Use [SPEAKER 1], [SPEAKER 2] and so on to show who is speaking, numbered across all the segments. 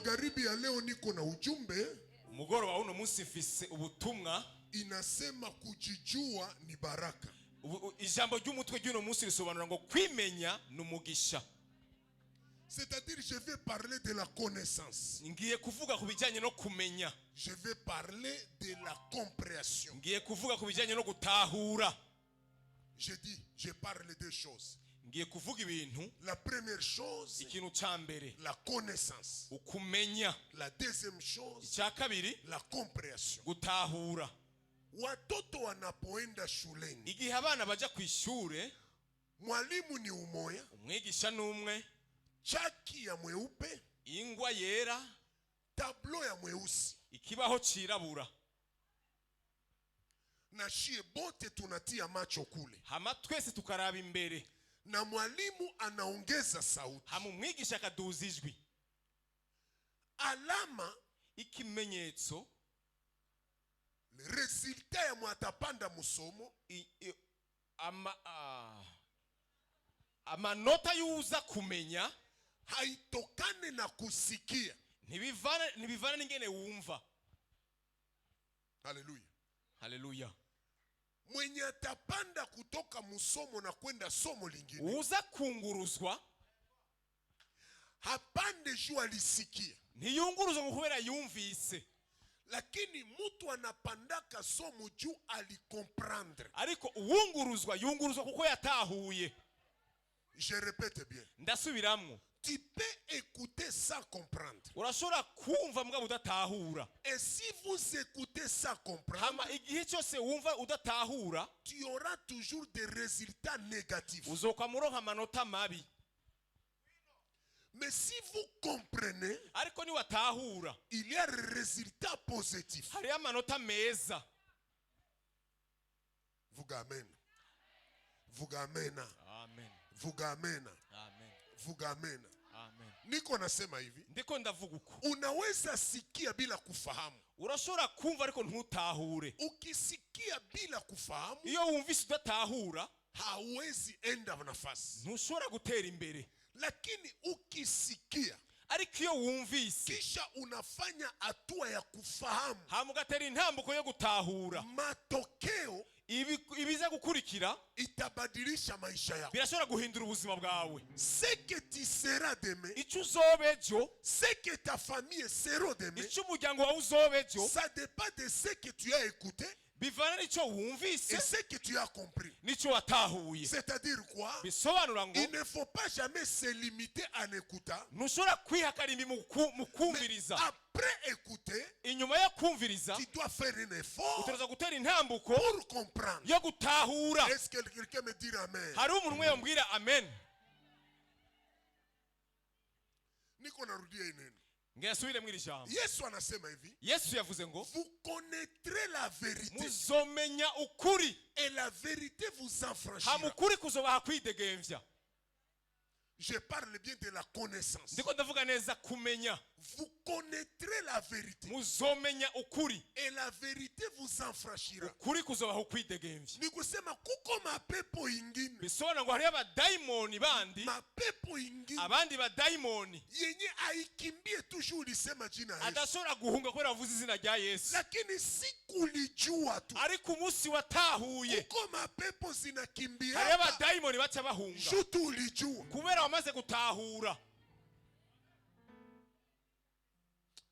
[SPEAKER 1] Magharibi ya leo niko na ujumbe
[SPEAKER 2] Umugoroba w'uno munsi mfise ubutumwa.
[SPEAKER 1] Inasema kujijua ni baraka.
[SPEAKER 2] Ijambo ry'umutwe ry'uno munsi risobanura ngo kwimenya ni umugisha.
[SPEAKER 1] C'est-à-dire, je vais parler de la connaissance.
[SPEAKER 2] Ngiye kuvuga ku bijyanye no kumenya.
[SPEAKER 1] Je vais parler de la compréhension.
[SPEAKER 2] Ngiye kuvuga ku bijyanye no gutahura.
[SPEAKER 1] Je dis, je parle deux choses.
[SPEAKER 2] Ngiye kuvuga ibintu.
[SPEAKER 1] La première chose,
[SPEAKER 2] Ikintu cya mbere,
[SPEAKER 1] la connaissance.
[SPEAKER 2] Ukumenya.
[SPEAKER 1] La deuxième chose,
[SPEAKER 2] Icya kabiri,
[SPEAKER 1] la compréhension.
[SPEAKER 2] Gutahura.
[SPEAKER 1] Watoto wanapoenda shuleni,
[SPEAKER 2] Igihe abana bajya ku ishure,
[SPEAKER 1] mwalimu ni umoya,
[SPEAKER 2] umwigisha ni umwe,
[SPEAKER 1] chaki ya mweupe,
[SPEAKER 2] ingwa yera,
[SPEAKER 1] tableau ya mweusi.
[SPEAKER 2] Ikibaho cirabura.
[SPEAKER 1] Na shie bote tunatia macho kule.
[SPEAKER 2] Hama twese tukaraba imbere.
[SPEAKER 1] Na mwalimu anaongeza sauti.
[SPEAKER 2] Hama umwigisha akaduza ijwi.
[SPEAKER 1] Alama,
[SPEAKER 2] Ikimenyetso,
[SPEAKER 1] le résultat ya mwatapanda musomo
[SPEAKER 2] amanota y'uza kumenya
[SPEAKER 1] haitokane na kusikia.
[SPEAKER 2] Ntibivana n'ingene wumva.
[SPEAKER 1] Haleluya.
[SPEAKER 2] Haleluya.
[SPEAKER 1] Mwenye atapanda kutoka musomo na kwenda somo lingine
[SPEAKER 2] Uza kunguruzwa
[SPEAKER 1] hapande juu alisikia,
[SPEAKER 2] ntiyunguruzwa ngo kubera yumvise,
[SPEAKER 1] lakini mtu anapandaka somo juu alicomprendre.
[SPEAKER 2] Ariko uwunguruzwa yunguruzwa kuko yatahuye.
[SPEAKER 1] Je répète bien.
[SPEAKER 2] Ndasubiramwo.
[SPEAKER 1] Tu peux écouter sans comprendre.
[SPEAKER 2] Urashobora kumva mugabo udatahura.
[SPEAKER 1] Et si vous écoutez sans comprendre,
[SPEAKER 2] Hama igihe cyose wumva udatahura,
[SPEAKER 1] tu auras toujours des résultats négatifs.
[SPEAKER 2] Uzokwama uronka amanota mabi.
[SPEAKER 1] Mais si vous comprenez,
[SPEAKER 2] Ariko niwatahura,
[SPEAKER 1] il y a des résultats positifs.
[SPEAKER 2] Hariyo amanota meza.
[SPEAKER 1] Vuga amen. Vuga amen.
[SPEAKER 2] Amen.
[SPEAKER 1] Vuga amen.
[SPEAKER 2] Amen.
[SPEAKER 1] Vuga amen.
[SPEAKER 2] Amen.
[SPEAKER 1] Niko nasema hivi.
[SPEAKER 2] Ndiko ndavuga uko.
[SPEAKER 1] Unaweza sikia bila kufahamu.
[SPEAKER 2] Urashobora kumva ariko ntutahure.
[SPEAKER 1] Ukisikia bila kufahamu,
[SPEAKER 2] Iyo wumvise udatahura,
[SPEAKER 1] hauwezi enda nafasi.
[SPEAKER 2] Ntushobora gutera imbere.
[SPEAKER 1] Lakini ukisikia
[SPEAKER 2] Ariko iyo wumvise,
[SPEAKER 1] kisha unafanya hatua ya kufahamu,
[SPEAKER 2] hama ugatera intambuko yo gutahura,
[SPEAKER 1] matokeo
[SPEAKER 2] ibiza gukurikira
[SPEAKER 1] itabadilisha maisha yako.
[SPEAKER 2] Birashobora guhindura ubuzima bwawe.
[SPEAKER 1] Ce que tu seras demain,
[SPEAKER 2] Icyo uzoba ejo,
[SPEAKER 1] ce que ta famille sera demain,
[SPEAKER 2] icyo umuryango wawe uzoba ejo,
[SPEAKER 1] ça dépend de ce que tu as écouté
[SPEAKER 2] bivana n'icyo wumvise
[SPEAKER 1] et ce que tu as compris.
[SPEAKER 2] N'icyo watahuye.
[SPEAKER 1] C'est-à-dire quoi?
[SPEAKER 2] Bisobanura ngo
[SPEAKER 1] Il ne faut pas jamais se limiter en écoutant.
[SPEAKER 2] Ntushobora kwiha akarimbi mu
[SPEAKER 1] Mais
[SPEAKER 2] kumviriza.
[SPEAKER 1] après écouter,
[SPEAKER 2] Inyuma yo kumviriza,
[SPEAKER 1] tu dois faire un effort
[SPEAKER 2] utegerezwa gutera intambuko
[SPEAKER 1] pour comprendre.
[SPEAKER 2] Yo gutahura.
[SPEAKER 1] Est-ce que quelqu'un me dit amen?
[SPEAKER 2] Hariho umuntu umwe yambwira amen?
[SPEAKER 1] Niko narudia hii neno.
[SPEAKER 2] Ngira iri jambo.
[SPEAKER 1] Yesu anasema hivi,
[SPEAKER 2] Yesu yavuze ngo
[SPEAKER 1] vous connaîtrez la vérité
[SPEAKER 2] muzomenya ukuri,
[SPEAKER 1] et la vérité vous affranchira.
[SPEAKER 2] Hama ukuri kuzobaha kwidegemvya.
[SPEAKER 1] Je parle bien de la connaissance.
[SPEAKER 2] Ndiko ndavuga neza kumenya.
[SPEAKER 1] Vous connaîtrez la vérité
[SPEAKER 2] Muzomenya ukuri,
[SPEAKER 1] et la vérité vous affranchira.
[SPEAKER 2] Ukuri kuzobaha ukwidegemvya.
[SPEAKER 1] Ni kusema kuko mapepo ingine,
[SPEAKER 2] Bisobanura ngo hariyo abadayimoni bandi,
[SPEAKER 1] mapepo ingine
[SPEAKER 2] abandi badayimoni
[SPEAKER 1] yenye aikimbie toujours ulisema jina ya Yesu,
[SPEAKER 2] adashobora guhunga kubera bavuze izina rya Yesu,
[SPEAKER 1] lakini sikulijua tu,
[SPEAKER 2] ariko umunsi watahuye,
[SPEAKER 1] kuko mapepo zinakimbia
[SPEAKER 2] hariyo abadayimoni baca bahunga
[SPEAKER 1] juu tu ulijua.
[SPEAKER 2] Kubera wamaze gutahura.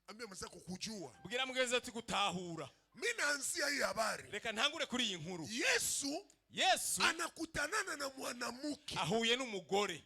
[SPEAKER 1] Ambia mwenzako kujua.
[SPEAKER 2] Bwira mugenzi ati gutahura.
[SPEAKER 1] Mi naanzia hii habari.
[SPEAKER 2] Reka ntangure kuri iyi nkuru.
[SPEAKER 1] Yesu
[SPEAKER 2] Yesu
[SPEAKER 1] anakutanana na mwanamke
[SPEAKER 2] ahuye n'umugore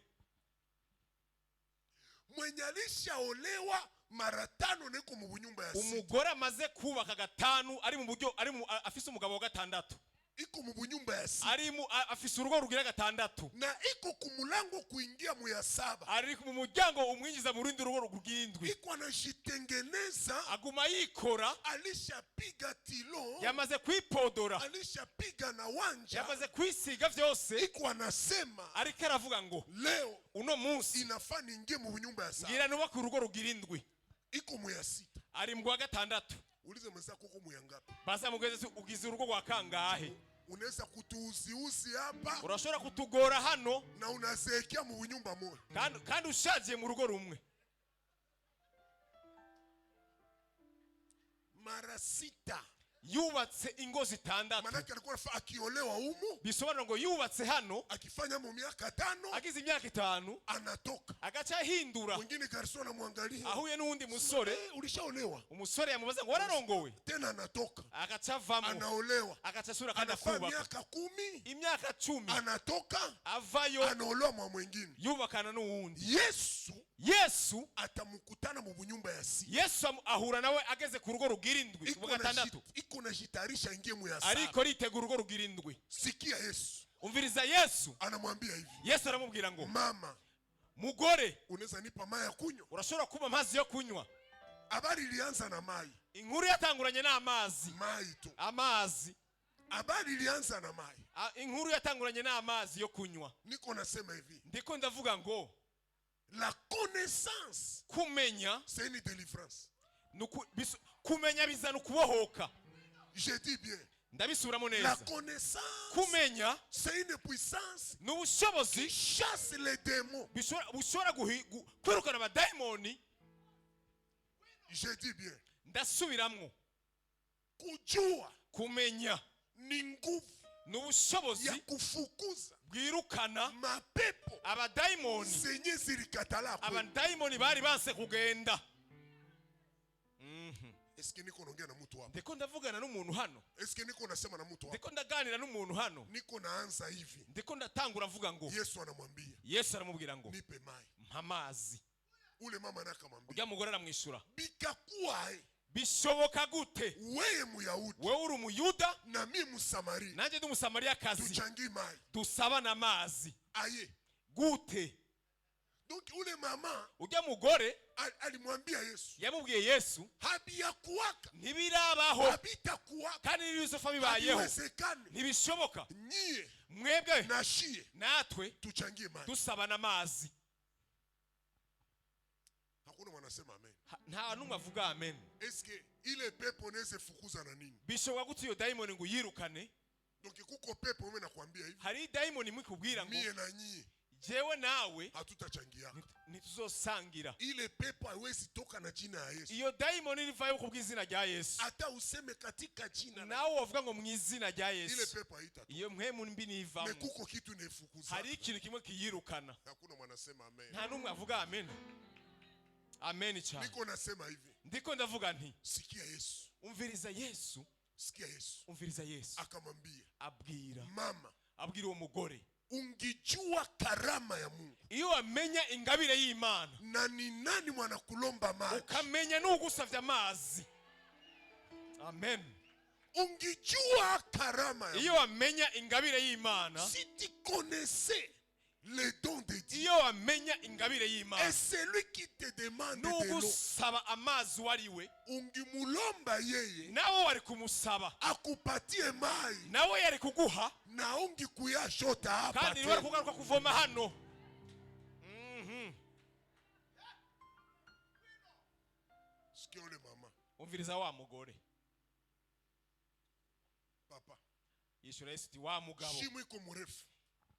[SPEAKER 1] mwenye alishaolewa mara tano niko mu bunyumba ya sita.
[SPEAKER 2] Umugore amaze kubaka gatanu ari mu buryo ari mu afise umugabo wa gatandatu.
[SPEAKER 1] Iko mu bunyumba ya sita
[SPEAKER 2] Ari mu afise urugo rugira gatandatu.
[SPEAKER 1] Na iko kumulango kuingia mu ya saba.
[SPEAKER 2] Ari mu muryango umwinjiza mu rundi rugo rw'indwi.
[SPEAKER 1] Iko anajitengeneza,
[SPEAKER 2] Aguma yikora,
[SPEAKER 1] alishapiga tilo,
[SPEAKER 2] yamaze kwipodora,
[SPEAKER 1] alishapiga na wanja,
[SPEAKER 2] yamaze kwisiga vyose,
[SPEAKER 1] iko anasema,
[SPEAKER 2] ariko aravuga ngo
[SPEAKER 1] leo
[SPEAKER 2] uno munsi
[SPEAKER 1] inafaa niingie mu nyumba ya saba.
[SPEAKER 2] Ngira nubake urugo rugira indwi.
[SPEAKER 1] Iko mu ya sita.
[SPEAKER 2] Ari mu rwa gatandatu.
[SPEAKER 1] Ulize mwenzako, uko mu ya ngapi?
[SPEAKER 2] Baza mugenzi ati ugize urugo rwa kangahe?
[SPEAKER 1] Unaweza kutuuziuzi hapa
[SPEAKER 2] Urashobora kutugora hano
[SPEAKER 1] na unazeekea mu nyumba moja.
[SPEAKER 2] Kandi kandi ushajiye mu rugo rumwe.
[SPEAKER 1] Mara sita.
[SPEAKER 2] Yubatse ingo zitandatu.
[SPEAKER 1] Manake alikuwa akiolewa humu,
[SPEAKER 2] Bisobanura ngo yubatse hano,
[SPEAKER 1] akifanya mu miaka 5
[SPEAKER 2] agize imyaka 5
[SPEAKER 1] anatoka.
[SPEAKER 2] Agaca ahindura.
[SPEAKER 1] Mwingine garçon anamwangalia.
[SPEAKER 2] Ahuye n'uwundi musore.
[SPEAKER 1] Eh, ulishaolewa?
[SPEAKER 2] Umusore yamubaza ngo wararongowe?
[SPEAKER 1] Tena anatoka.
[SPEAKER 2] Agaca avamo.
[SPEAKER 1] Anaolewa.
[SPEAKER 2] Agaca asubira kandi
[SPEAKER 1] Anafanya
[SPEAKER 2] akubaka.
[SPEAKER 1] miaka 10
[SPEAKER 2] Imyaka 10
[SPEAKER 1] anatoka,
[SPEAKER 2] avayo,
[SPEAKER 1] anaolewa mwa mwingine.
[SPEAKER 2] Yubakana n'uwundi.
[SPEAKER 1] Yesu
[SPEAKER 2] Yesu
[SPEAKER 1] atamukutana mu bunyumba ya sita.
[SPEAKER 2] Yesu ahura nawe ageze ku rugo rugira indwi,
[SPEAKER 1] Iko
[SPEAKER 2] rwa gatandatu.
[SPEAKER 1] iko najitayarisha ingie mu ya saba.
[SPEAKER 2] Ariko ritegura urugo rugira indwi.
[SPEAKER 1] Sikia Yesu.
[SPEAKER 2] Umviriza Yesu.
[SPEAKER 1] Anamwambia hivi.
[SPEAKER 2] Yesu aramubwira ngo,
[SPEAKER 1] Mama,
[SPEAKER 2] mugore,
[SPEAKER 1] unaweza nipa mai ya kunywa?
[SPEAKER 2] Urashobora kumpa amazi yo kunywa?
[SPEAKER 1] Habari ilianza na mai.
[SPEAKER 2] Inkuru yatanguranye n'amazi.
[SPEAKER 1] Mai tu.
[SPEAKER 2] Amazi.
[SPEAKER 1] Habari ilianza na mai.
[SPEAKER 2] Inkuru yatanguranye n'amazi yo kunywa.
[SPEAKER 1] Niko nasema hivi.
[SPEAKER 2] Ndiko ndavuga ngo
[SPEAKER 1] La connaissance,
[SPEAKER 2] kumenya
[SPEAKER 1] c'est une délivrance.
[SPEAKER 2] Kumenya bizana ukubohoka.
[SPEAKER 1] Je dis bien.
[SPEAKER 2] Ndabisubiramo
[SPEAKER 1] La
[SPEAKER 2] neza.
[SPEAKER 1] connaissance,
[SPEAKER 2] Kumenya
[SPEAKER 1] c'est une puissance
[SPEAKER 2] ni ubushobozi
[SPEAKER 1] qui chasse les démons.
[SPEAKER 2] Bushobora kwirukana abadayimoni.
[SPEAKER 1] Je dis bien.
[SPEAKER 2] Ndasubiramwo.
[SPEAKER 1] Kujua
[SPEAKER 2] Kumenya
[SPEAKER 1] ni nguvu
[SPEAKER 2] ni ubushobozi
[SPEAKER 1] ya kufukuza
[SPEAKER 2] bwirukana
[SPEAKER 1] mapepo
[SPEAKER 2] abadayimoni
[SPEAKER 1] zenye zilikatala kwenu.
[SPEAKER 2] Abadayimoni bari banse kugenda.
[SPEAKER 1] Eske niko naongea na mtu hapa?
[SPEAKER 2] Ndiko ndavugana n'umuntu hano?
[SPEAKER 1] Eske niko nasema na mtu hapa?
[SPEAKER 2] Ndiko ndaganira n'umuntu hano?
[SPEAKER 1] Niko naanza hivi.
[SPEAKER 2] Ndiko ndatangura mvuga ngo
[SPEAKER 1] Yesu anamwambia,
[SPEAKER 2] Yesu aramubwira ngo
[SPEAKER 1] nipe mai.
[SPEAKER 2] Mpa amazi.
[SPEAKER 1] Ule mama naye akamwambia,
[SPEAKER 2] Ujya mugore aramwishyura,
[SPEAKER 1] bikakuwa eh,
[SPEAKER 2] bishoboka gute
[SPEAKER 1] weye Muyahudi
[SPEAKER 2] wewe uri umuyuda
[SPEAKER 1] na mimi Msamaria
[SPEAKER 2] nanjye ndi umusamariyakazi
[SPEAKER 1] tuchangie mai?
[SPEAKER 2] Dusabana amazi?
[SPEAKER 1] Aye.
[SPEAKER 2] Gute?
[SPEAKER 1] Donc ule mama
[SPEAKER 2] Ujya mugore
[SPEAKER 1] alimwambia Yesu,
[SPEAKER 2] yamubwiye Yesu,
[SPEAKER 1] habiyakuwaka,
[SPEAKER 2] ntibirabaho,
[SPEAKER 1] habitakuwaka,
[SPEAKER 2] kandi n'ibizofa bibayeho,
[SPEAKER 1] habiwezekane
[SPEAKER 2] ntibishoboka
[SPEAKER 1] nyie
[SPEAKER 2] mwebwe
[SPEAKER 1] na shie
[SPEAKER 2] natwe
[SPEAKER 1] tuchangie mai.
[SPEAKER 2] dusabana amazi.
[SPEAKER 1] Hakuna mwanasema amen.
[SPEAKER 2] Nta n'umwe avuga amen.
[SPEAKER 1] Eske ile pepo unaweza fukuza na nini?
[SPEAKER 2] Bishoboka gute iyo dayimoni ngo uyirukane?
[SPEAKER 1] Donc kuko pepo wewe nakwambia hivi,
[SPEAKER 2] Hari dayimoni imwe ikubwira ngo
[SPEAKER 1] mie na nyie
[SPEAKER 2] jewe nawe
[SPEAKER 1] hatutachangia.
[SPEAKER 2] Ntituzosangira.
[SPEAKER 1] Ile pepo haiwezi toka na jina ya Yesu.
[SPEAKER 2] Iyo dayimoni rivayo ku bw'izina rya Yesu.
[SPEAKER 1] Hata useme katika jina la
[SPEAKER 2] Nawe wavuga ngo mu izina rya
[SPEAKER 1] ile
[SPEAKER 2] Yesu,
[SPEAKER 1] pepo haitatoka.
[SPEAKER 2] iyo mpwemu mbi
[SPEAKER 1] Me
[SPEAKER 2] ntivamo.
[SPEAKER 1] kuko kitu inafukuza.
[SPEAKER 2] Hari ikintu kimwe kiyirukana.
[SPEAKER 1] Hakuna mwanasema amen.
[SPEAKER 2] Nta n'umwe avuga amen, amen cyane.
[SPEAKER 1] Niko nasema hivi.
[SPEAKER 2] Ndiko ndavuga nti
[SPEAKER 1] Sikia Yesu.
[SPEAKER 2] umviriza Yesu.
[SPEAKER 1] Sikia Yesu.
[SPEAKER 2] Umviriza Yesu.
[SPEAKER 1] Akamwambia,
[SPEAKER 2] Abwira,
[SPEAKER 1] mama,
[SPEAKER 2] abwira uwo mugore,
[SPEAKER 1] ungijua karama ya Mungu
[SPEAKER 2] iyo wamenya ingabire y'Imana
[SPEAKER 1] na ni nani mwanakulomba maji,
[SPEAKER 2] ukamenya n'ugusavye amazi, amen,
[SPEAKER 1] ungijua karama ya
[SPEAKER 2] iyo wamenya ingabire y'Imana,
[SPEAKER 1] Mungu, si tu connaissais le don de Dieu
[SPEAKER 2] iyo wamenya ingabire y'Imana
[SPEAKER 1] et celui qui te demande de l'eau,
[SPEAKER 2] n'ugusaba amazi uwo ari we,
[SPEAKER 1] ungimulomba yeye
[SPEAKER 2] nawe wari kumusaba,
[SPEAKER 1] akupatie mai,
[SPEAKER 2] nawe yari kuguha,
[SPEAKER 1] na ungikuyashota hapa
[SPEAKER 2] kandi niwe
[SPEAKER 1] tena.
[SPEAKER 2] kugaruka kuvoma hano.
[SPEAKER 1] Sikia ule mama.
[SPEAKER 2] Umviriza wa mugore.
[SPEAKER 1] Papa,
[SPEAKER 2] Yishura Yesu ati wa mugabo,
[SPEAKER 1] shimo iko mrefu,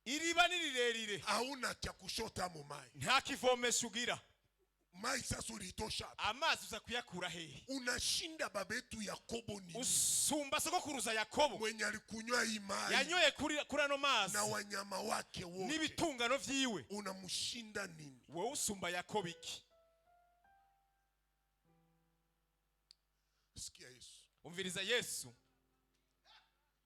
[SPEAKER 2] iriba ni rirerire,
[SPEAKER 1] hauna cha kushota mo mai.
[SPEAKER 2] Nta kivomesho ugira.
[SPEAKER 1] Mai sasa ulitosha?
[SPEAKER 2] Amazi uza kuyakura hehe?
[SPEAKER 1] Unashinda baba yetu Yakobo ni
[SPEAKER 2] Usumba sogokuruza Yakobo
[SPEAKER 1] mwenye alikunywa hii mai
[SPEAKER 2] yanyoye kuri ano mazi
[SPEAKER 1] na wanyama wake wote,
[SPEAKER 2] n'ibitungano vyiwe?
[SPEAKER 1] Unamshinda nini?
[SPEAKER 2] Wowe usumba Yakobo iki?
[SPEAKER 1] Sikia Yesu.
[SPEAKER 2] Umviriza Yesu.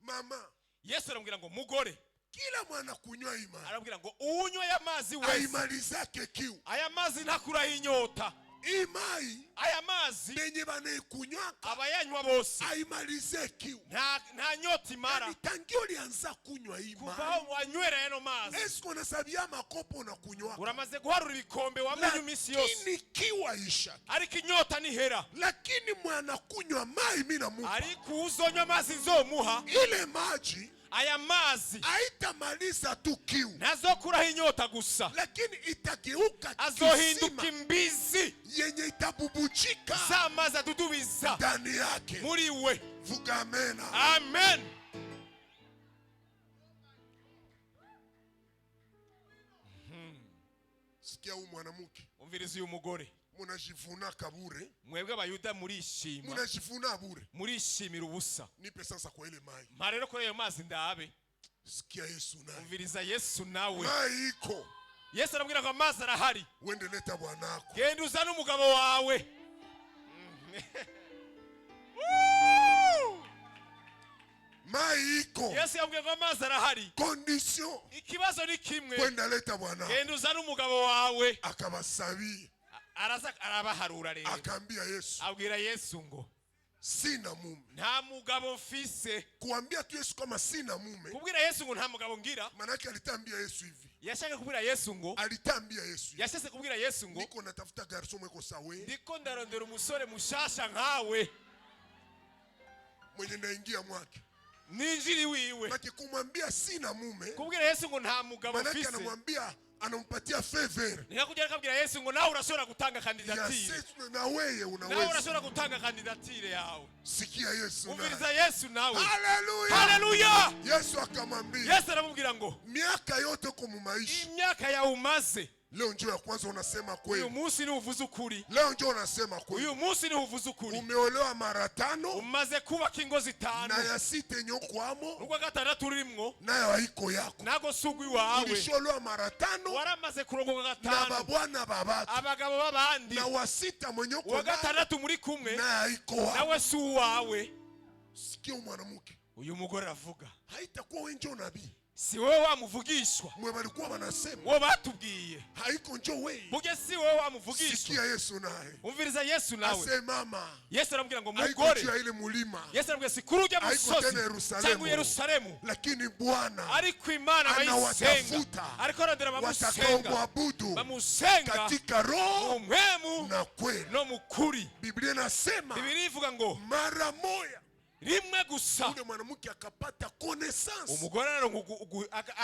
[SPEAKER 1] Mama,
[SPEAKER 2] Yesu aramubwira ngo mugore,
[SPEAKER 1] kila mwana kunywa hii mai
[SPEAKER 2] aramubwira ngo unywe aya mazi wese
[SPEAKER 1] aimalizake kiu.
[SPEAKER 2] Aya mazi ntakuraho inyota.
[SPEAKER 1] Hii mai
[SPEAKER 2] Aya mazi
[SPEAKER 1] benye banaikunywaka
[SPEAKER 2] abayanywa bose
[SPEAKER 1] aimalize kiu.
[SPEAKER 2] nta nyota imara.
[SPEAKER 1] Yani tangia ulianza kunywa hii
[SPEAKER 2] Kuva
[SPEAKER 1] mai,
[SPEAKER 2] aho wanywera yano mazi,
[SPEAKER 1] eske unasabia makopo na kunywa,
[SPEAKER 2] uramaze guharura ibikombe wamenye iminsi yose,
[SPEAKER 1] lakini kiu haisha.
[SPEAKER 2] Ariko inyota ntihera.
[SPEAKER 1] Lakini mwana kunywa mai mimi namupa,
[SPEAKER 2] Ariko uzonywa amazi nzomuha,
[SPEAKER 1] ile maji
[SPEAKER 2] aya mazi
[SPEAKER 1] haitamaliza tu kiu,
[SPEAKER 2] ntazokuraho inyota gusa,
[SPEAKER 1] lakini itageuka
[SPEAKER 2] azohinduka
[SPEAKER 1] kisima
[SPEAKER 2] imbizi
[SPEAKER 1] yenye itabubujika
[SPEAKER 2] z'amazi adudubiza
[SPEAKER 1] ndani yake.
[SPEAKER 2] muri we.
[SPEAKER 1] Vuga amena.
[SPEAKER 2] Amen.
[SPEAKER 1] Sikia huyu mwanamke.
[SPEAKER 2] Umviriza uyu mugore.
[SPEAKER 1] Munajivuna kabure.
[SPEAKER 2] Mwebwe abayuda murishima.
[SPEAKER 1] Munajivuna bure.
[SPEAKER 2] Murishimira ubusa.
[SPEAKER 1] Nipe sasa kwa ile mai.
[SPEAKER 2] Mpa rero kuri ayo mazi ndabe.
[SPEAKER 1] Sikia Yesu naye.
[SPEAKER 2] Umviriza Yesu nawe.
[SPEAKER 1] Mai iko.
[SPEAKER 2] Yesu aramubwira ngo amazi arahari.
[SPEAKER 1] Wende leta bwanako.
[SPEAKER 2] Genda uzane umugabo wawe.
[SPEAKER 1] Mai iko.
[SPEAKER 2] Yesu yamubwiye ngo amazi arahari.
[SPEAKER 1] Condition.
[SPEAKER 2] Ikibazo ni kimwe.
[SPEAKER 1] Kwenda leta bwanako.
[SPEAKER 2] Genda uzane umugabo wawe.
[SPEAKER 1] Akabasabia.
[SPEAKER 2] Araza arabaharura rero.
[SPEAKER 1] Akaambia Yesu.
[SPEAKER 2] Abwira Yesu ngo
[SPEAKER 1] Sina mume.
[SPEAKER 2] Nta mugabo mfise.
[SPEAKER 1] Kuambia tu Yesu kama sina mume.
[SPEAKER 2] Kubwira Yesu ngo nta mugabo ngira.
[SPEAKER 1] Manake alitambia Yesu hivi.
[SPEAKER 2] Yashaka kubwira Yesu ngo
[SPEAKER 1] Alitambia Yesu hivi.
[SPEAKER 2] yashase kubwira Yesu ngo
[SPEAKER 1] Niko natafuta garçon mweko sawe.
[SPEAKER 2] Ndiko ndarondera umusore mushasha nkawe.
[SPEAKER 1] Mwenye ndaingia mwake.
[SPEAKER 2] Ninjiri wiwe.
[SPEAKER 1] Manake kumwambia sina mume.
[SPEAKER 2] Kubwira Yesu ngo nta mugabo
[SPEAKER 1] Manake
[SPEAKER 2] mfise.
[SPEAKER 1] anamwambia anampatia favor.
[SPEAKER 2] Nikakuja akabwira Yesu ngo nawe urashobora gutanga
[SPEAKER 1] Ya
[SPEAKER 2] kandidatire.
[SPEAKER 1] sisi na wewe
[SPEAKER 2] Nawe
[SPEAKER 1] unaweza.
[SPEAKER 2] urashobora gutanga kandidatire yawe.
[SPEAKER 1] Sikia Yesu naye.
[SPEAKER 2] Umviriza Yesu nawe.
[SPEAKER 1] Haleluya.
[SPEAKER 2] Haleluya.
[SPEAKER 1] Yesu akamwambia
[SPEAKER 2] Yesu aramubwira ngo
[SPEAKER 1] miaka yote uko mumaisha.
[SPEAKER 2] Imyaka yawe umaze.
[SPEAKER 1] Leo njoo ya kwanza unasema
[SPEAKER 2] Uyu
[SPEAKER 1] kweli.
[SPEAKER 2] munsi ni uvuze ukuri.
[SPEAKER 1] Leo njoo unasema kweli.
[SPEAKER 2] Uyu munsi ni uvuze ukuri.
[SPEAKER 1] Umeolewa mara tano
[SPEAKER 2] Umaze kubaka ingo zitanu.
[SPEAKER 1] na ya sita nyokwamo
[SPEAKER 2] Urwa gatandatu urimwo
[SPEAKER 1] nayo haiko yako.
[SPEAKER 2] nago sugwi wawe.
[SPEAKER 1] Ulisholewa mara tano
[SPEAKER 2] Waramaze kurongoka
[SPEAKER 1] na
[SPEAKER 2] gatanu.
[SPEAKER 1] babwana babatu
[SPEAKER 2] Abagabo b'abandi.
[SPEAKER 1] na wa sita mwenye uko
[SPEAKER 2] Uwa
[SPEAKER 1] naye
[SPEAKER 2] gatandatu muri kumwe
[SPEAKER 1] naye haiko wako.
[SPEAKER 2] nawe si uwawe.
[SPEAKER 1] Sikia mwanamke.
[SPEAKER 2] Uyu mugore aravuga.
[SPEAKER 1] Haitakuwa wewe njoo nabii.
[SPEAKER 2] Si wowe wamuvugishwa.
[SPEAKER 1] Mwe balikuwa wanasema
[SPEAKER 2] Wo batubwiye.
[SPEAKER 1] haiko njoo wewe.
[SPEAKER 2] Burya si wowe wamuvugishwa.
[SPEAKER 1] Sikia Yesu naye.
[SPEAKER 2] Umviriza Yesu nawe.
[SPEAKER 1] Ase mama.
[SPEAKER 2] Yesu aramubwira ngo
[SPEAKER 1] Haiko
[SPEAKER 2] mugore.
[SPEAKER 1] juu ya ile mulima.
[SPEAKER 2] Yesu aramubwira si kuri ujya
[SPEAKER 1] Haiko
[SPEAKER 2] musozi
[SPEAKER 1] tena Yerusalemu.
[SPEAKER 2] cyangwa Yerusalemu.
[SPEAKER 1] Lakini Bwana
[SPEAKER 2] Ariko Imana abayisenga.
[SPEAKER 1] anawatafuta
[SPEAKER 2] Ariko arondera abamusenga.
[SPEAKER 1] watakaomwabudu
[SPEAKER 2] Bamusenga
[SPEAKER 1] katika roho
[SPEAKER 2] mu mpwemu
[SPEAKER 1] na kweli.
[SPEAKER 2] no mu kuri.
[SPEAKER 1] Biblia inasema
[SPEAKER 2] Bibiliya ivuga ngo
[SPEAKER 1] mara moya
[SPEAKER 2] rimwe gusa
[SPEAKER 1] ule mwanamke akapata connaissance,
[SPEAKER 2] umugore aronka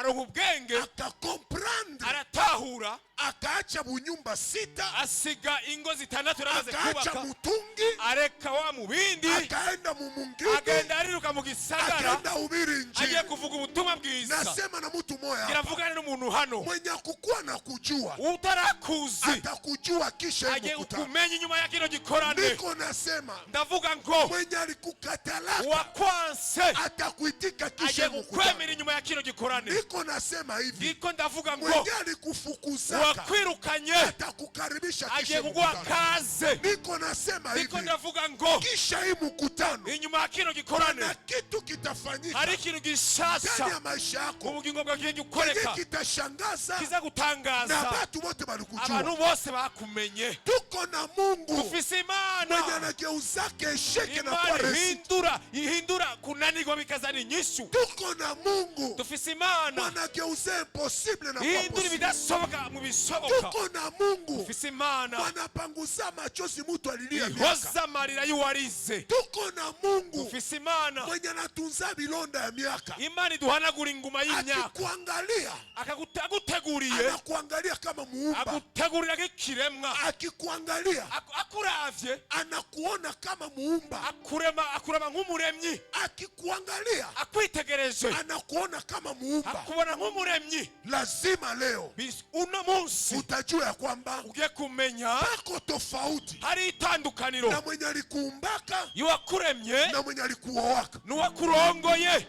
[SPEAKER 2] ubwenge,
[SPEAKER 1] akacomprendre,
[SPEAKER 2] aratahura,
[SPEAKER 1] akaacha bunyumba sita,
[SPEAKER 2] asiga ingo zitandatu yaramaze
[SPEAKER 1] akaacha
[SPEAKER 2] kubaka,
[SPEAKER 1] mutungi,
[SPEAKER 2] areka wa mubindi,
[SPEAKER 1] akaenda mumungini,
[SPEAKER 2] agenda ariruka mu gisagara,
[SPEAKER 1] akaenda ubiri
[SPEAKER 2] agiye
[SPEAKER 1] injili.
[SPEAKER 2] kuvuga ubutumwa bwiza.
[SPEAKER 1] Nasema na mtu moya
[SPEAKER 2] Ngira mvugane n'umuntu hano
[SPEAKER 1] mwenye akukua na kujua
[SPEAKER 2] utarakuzi,
[SPEAKER 1] atakujua kisha
[SPEAKER 2] agiye
[SPEAKER 1] mkutano.
[SPEAKER 2] kumenya inyuma ya kino gikorane.
[SPEAKER 1] Niko nasema
[SPEAKER 2] Ndavuga ngo
[SPEAKER 1] mwenye alikukatalaka
[SPEAKER 2] uwakwanse
[SPEAKER 1] atakuitika kisha
[SPEAKER 2] agiye
[SPEAKER 1] mkutano.
[SPEAKER 2] kukwemera inyuma ya kino gikorane.
[SPEAKER 1] Niko nasema hivi,
[SPEAKER 2] Ndiko ndavuga ngo
[SPEAKER 1] mwenye alikufukuzaka
[SPEAKER 2] uwakwirukanye
[SPEAKER 1] atakukaribisha
[SPEAKER 2] agiye
[SPEAKER 1] kisha
[SPEAKER 2] kuguha
[SPEAKER 1] mkutano.
[SPEAKER 2] kaze.
[SPEAKER 1] Niko nasema
[SPEAKER 2] Ndiko
[SPEAKER 1] hivi,
[SPEAKER 2] ndavuga ngo
[SPEAKER 1] kisha hii mkutano
[SPEAKER 2] inyuma ya kino gikorane
[SPEAKER 1] na kitu kitafanyika
[SPEAKER 2] hari ikintu
[SPEAKER 1] ndani
[SPEAKER 2] gishasha
[SPEAKER 1] ya maisha
[SPEAKER 2] mu
[SPEAKER 1] yako
[SPEAKER 2] bugingo bwawe kigiye
[SPEAKER 1] kenye
[SPEAKER 2] gukoreka,
[SPEAKER 1] kitashangaza
[SPEAKER 2] kiza
[SPEAKER 1] na
[SPEAKER 2] gutangaza
[SPEAKER 1] watu wote walikujua.
[SPEAKER 2] abantu bose bakumenye.
[SPEAKER 1] Tuko na Mungu
[SPEAKER 2] Dufise Imana.
[SPEAKER 1] mwenye anageuzake esheke na kuwa
[SPEAKER 2] Imana
[SPEAKER 1] resi.
[SPEAKER 2] ihindura kunanirwa bikazana inyishu.
[SPEAKER 1] Tuko na Mungu
[SPEAKER 2] Dufise Imana
[SPEAKER 1] mwanageuza impossible na kuwa
[SPEAKER 2] ihindura
[SPEAKER 1] possible.
[SPEAKER 2] ibidashoboka mu bishoboka.
[SPEAKER 1] Tuko na Mungu
[SPEAKER 2] Dufise Imana
[SPEAKER 1] mwanapanguza machozi mutu alilia miaka.
[SPEAKER 2] ihoza amarira y'uwarize.
[SPEAKER 1] Tuko na Mungu
[SPEAKER 2] Dufise Imana
[SPEAKER 1] mwenye anatunza bilonda ya miaka.
[SPEAKER 2] Imana iduhanagura inguma y'imyaka.
[SPEAKER 1] Akikuangalia
[SPEAKER 2] Aguteguriye,
[SPEAKER 1] anakuangalia kama muumba,
[SPEAKER 2] agutegurira nk'ikiremwa.
[SPEAKER 1] akikuangalia
[SPEAKER 2] Akuravye
[SPEAKER 1] anakuona kama muumba,
[SPEAKER 2] akurema, akuraba nk'umuremyi.
[SPEAKER 1] akikuangalia
[SPEAKER 2] Akwitegereje
[SPEAKER 1] anakuona kama muumba.
[SPEAKER 2] akubona nk'umuremyi.
[SPEAKER 1] Lazima leo
[SPEAKER 2] Uno munsi
[SPEAKER 1] utajua ya kwamba
[SPEAKER 2] ugiye kumenya
[SPEAKER 1] pako tofauti
[SPEAKER 2] hari itandukaniro
[SPEAKER 1] na mwenye alikuumbaka
[SPEAKER 2] y'uwakuremye
[SPEAKER 1] na mwenye alikuoaka.
[SPEAKER 2] n'uwakurongoye.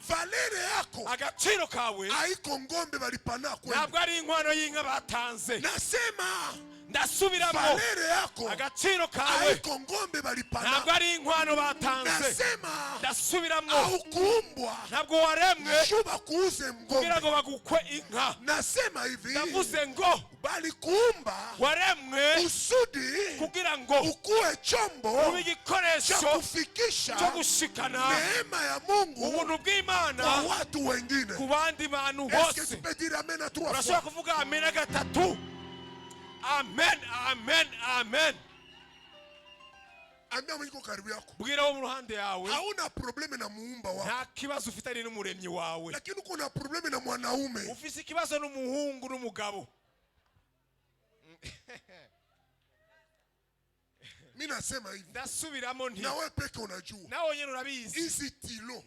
[SPEAKER 1] Valere yako
[SPEAKER 2] Agaciro kawe
[SPEAKER 1] haiko ngombe balipana kwenu.
[SPEAKER 2] ntabwo ari inkwano y'inka batanze.
[SPEAKER 1] Nasema
[SPEAKER 2] Ndasubiramo,
[SPEAKER 1] valere yako
[SPEAKER 2] agaciro kawe
[SPEAKER 1] haiko ngombe balipana.
[SPEAKER 2] ntabwo ari inkwano batanze.
[SPEAKER 1] Nasema
[SPEAKER 2] Ndasubiramo,
[SPEAKER 1] haukuumbwa
[SPEAKER 2] ntabwo waremwe
[SPEAKER 1] shuba kuuze
[SPEAKER 2] kugira
[SPEAKER 1] ngombe.
[SPEAKER 2] ngo bagukwe inka.
[SPEAKER 1] Nasema hivi,
[SPEAKER 2] Ndavuze ngo
[SPEAKER 1] balikuumba
[SPEAKER 2] waremwe
[SPEAKER 1] kusudi
[SPEAKER 2] kugira ngo
[SPEAKER 1] ukuwe chombo
[SPEAKER 2] ube
[SPEAKER 1] cha
[SPEAKER 2] igikoresho
[SPEAKER 1] kufikisha
[SPEAKER 2] cyo gushikana
[SPEAKER 1] neema ya Mungu
[SPEAKER 2] ubuntu bw'Imana
[SPEAKER 1] kwa watu wengine.
[SPEAKER 2] ku bandi bantu
[SPEAKER 1] Est-ce que
[SPEAKER 2] bose.
[SPEAKER 1] tu peux dire amen à trois
[SPEAKER 2] Urashobora
[SPEAKER 1] fois?
[SPEAKER 2] kuvuga amen gatatu? Amen, amen, amen.
[SPEAKER 1] Ambia mwenye karibu yako,
[SPEAKER 2] Bwira wo mu ruhande yawe,
[SPEAKER 1] hauna probleme na muumba wako,
[SPEAKER 2] nta kibazo ufitanye n'umuremyi wawe.
[SPEAKER 1] lakini uko na probleme na mwanaume.
[SPEAKER 2] Ufise ikibazo n'umuhungu n'umugabo.
[SPEAKER 1] Mimi nasema hivi,
[SPEAKER 2] Ndasubiramo nti
[SPEAKER 1] na wewe peke unajua
[SPEAKER 2] nawe nyine urabizi
[SPEAKER 1] hizi tilo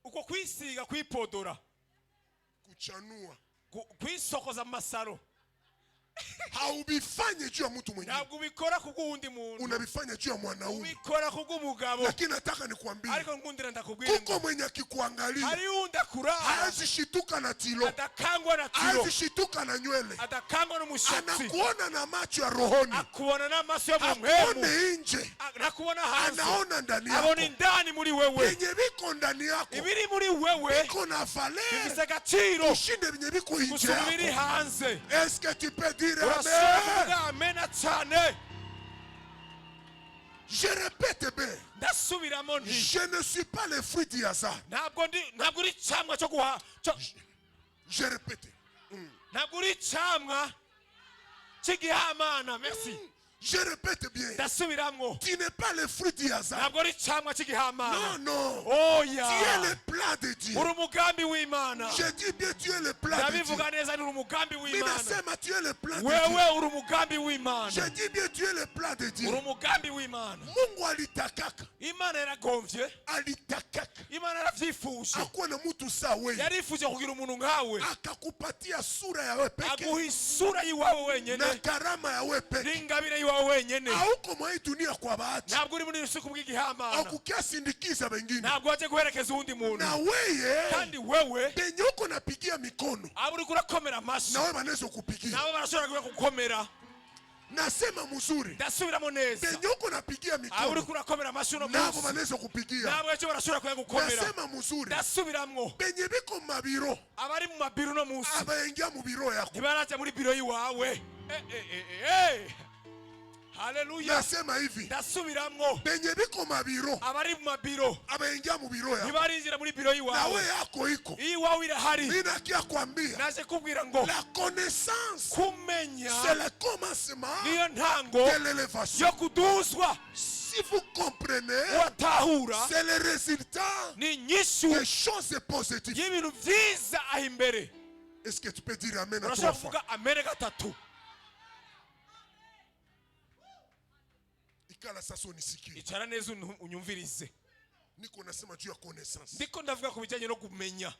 [SPEAKER 2] uko kwisiga, kwipodora,
[SPEAKER 1] kuchanua
[SPEAKER 2] kwisokoza mu masaro,
[SPEAKER 1] Haubifanye juu ya mtu mwingine,
[SPEAKER 2] Ntabwo ubikora kubw'uwundi muntu,
[SPEAKER 1] unabifanya juu ya mwanaume.
[SPEAKER 2] Ubikora kubw'umugabo.
[SPEAKER 1] Lakini nataka nikwambie,
[SPEAKER 2] Ariko nkundira ndakubwira
[SPEAKER 1] kuko
[SPEAKER 2] ngo
[SPEAKER 1] mwenye akikuangalia
[SPEAKER 2] hari uwundi akuraba
[SPEAKER 1] haezi shituka na tilo,
[SPEAKER 2] adakangwa na tiro,
[SPEAKER 1] haezi shituka na nywele,
[SPEAKER 2] adakangwa n'umushatsi,
[SPEAKER 1] anakuona na macho ya rohoni,
[SPEAKER 2] akubona n'amaso yo mu mpemu,
[SPEAKER 1] akuone nje,
[SPEAKER 2] ntakubona hanze,
[SPEAKER 1] anaona ndani yako.
[SPEAKER 2] Abona indani muri wewe.
[SPEAKER 1] Vyenye viko ndani yako
[SPEAKER 2] Ibiri muri wewe
[SPEAKER 1] viko na valeur
[SPEAKER 2] bifise agaciro
[SPEAKER 1] kushinde vyenye viko nje
[SPEAKER 2] gusumba ibiri
[SPEAKER 1] yako.
[SPEAKER 2] hanze.
[SPEAKER 1] Est-ce que tu peux dire
[SPEAKER 2] Urashobora
[SPEAKER 1] amen?
[SPEAKER 2] kuvuga amena cyane?
[SPEAKER 1] Je répète bien,
[SPEAKER 2] Ndasubiramo nti
[SPEAKER 1] je ne suis pas le fruit du hasard.
[SPEAKER 2] Ntabwo ndi ntabwo uri icamwa cyo guha
[SPEAKER 1] Je répète.
[SPEAKER 2] Ntabwo uri icamwa cy'igihamana, merci.
[SPEAKER 1] Je répète bien.
[SPEAKER 2] Ndasubiramwo.
[SPEAKER 1] Tu n'es pas le fruit du hasard.
[SPEAKER 2] Ntabwo uri icamwa cy'igihamana.
[SPEAKER 1] Non, non.
[SPEAKER 2] Oya.
[SPEAKER 1] Tu es le plan de Dieu.
[SPEAKER 2] Uri umugambi w'Imana.
[SPEAKER 1] Je dis bien, tu es le plan de Dieu.
[SPEAKER 2] Ndabivuga neza ni uri umugambi w'Imana.
[SPEAKER 1] Minasema, tu es le plan de Dieu.
[SPEAKER 2] Wewe uri umugambi w'Imana.
[SPEAKER 1] Je dis bien, tu es le plan de Dieu.
[SPEAKER 2] Uri umugambi w'Imana.
[SPEAKER 1] Mungu alitakaka.
[SPEAKER 2] Imana yaragomvye.
[SPEAKER 1] Alitakaka.
[SPEAKER 2] Imana yaravyifuje.
[SPEAKER 1] Akuwa na mtu saa wewe.
[SPEAKER 2] Yarifuje kugira umuntu nkawe.
[SPEAKER 1] Akakupatia sura ya wewe peke
[SPEAKER 2] Aguha isura y'iwawe wenyene
[SPEAKER 1] na karama ya wewe peke.
[SPEAKER 2] N'ingabire y'iwawe wenyene.
[SPEAKER 1] Hauko mwa hii dunia kwa bahati.
[SPEAKER 2] Ntabwo uri muri iyi si kubw'igihamana.
[SPEAKER 1] Hakukia sindikiza wengine.
[SPEAKER 2] Ntabwo waje guherekeza uwundi muntu.
[SPEAKER 1] Na weye
[SPEAKER 2] Kandi wewe
[SPEAKER 1] penye uko napigia mikono,
[SPEAKER 2] abo uriko urakomera amashyi
[SPEAKER 1] na wewe wanaweza kupigia.
[SPEAKER 2] nabo barashobora kugukomera.
[SPEAKER 1] Nasema mzuri,
[SPEAKER 2] Ndasubiramo neza,
[SPEAKER 1] penye uko napigia
[SPEAKER 2] abo
[SPEAKER 1] mikono,
[SPEAKER 2] uriko urakomera amashyi uno
[SPEAKER 1] nabo
[SPEAKER 2] munsi
[SPEAKER 1] wanaweza kupigia.
[SPEAKER 2] nabo ejo barashobora kuyagukomera.
[SPEAKER 1] Nasema mzuri,
[SPEAKER 2] Ndasubiramwo,
[SPEAKER 1] penye biko mabiro,
[SPEAKER 2] abari mu mabiro uno munsi
[SPEAKER 1] abaingia mu biro yako.
[SPEAKER 2] Ntibaraja muri biro y'iwawe. Eh, eh, eh, eh, eh. Haleluya.
[SPEAKER 1] Nasema hivi,
[SPEAKER 2] Ndasubiramwo,
[SPEAKER 1] penye biko mabiro,
[SPEAKER 2] abari mu mabiro
[SPEAKER 1] abaingia mu biro yako,
[SPEAKER 2] ntibarinjira muri biro
[SPEAKER 1] na
[SPEAKER 2] y'iwawe.
[SPEAKER 1] we yako iko.
[SPEAKER 2] Iwawe irahari.
[SPEAKER 1] Mimi nakia kwambia,
[SPEAKER 2] Naje kubwira ngo
[SPEAKER 1] la connaissance,
[SPEAKER 2] kumenya
[SPEAKER 1] c'est le commencement
[SPEAKER 2] niyo ntango
[SPEAKER 1] de l'élévation.
[SPEAKER 2] Yo kuduzwa.
[SPEAKER 1] Si vous comprenez,
[SPEAKER 2] Uratahura,
[SPEAKER 1] c'est le résultat
[SPEAKER 2] ni inyishu
[SPEAKER 1] des choses positives.
[SPEAKER 2] Y'ibintu byiza aho imbere.
[SPEAKER 1] Est-ce que tu peux dire amen à
[SPEAKER 2] Urashobora
[SPEAKER 1] trois fois?
[SPEAKER 2] kuvuga amene gatatu?
[SPEAKER 1] Ikala sasa unisikie.
[SPEAKER 2] Icara neza unyumvirize.
[SPEAKER 1] Niko nasema juu ya connaissance.
[SPEAKER 2] Ndiko ndavuga ku bijyanye no kumenya.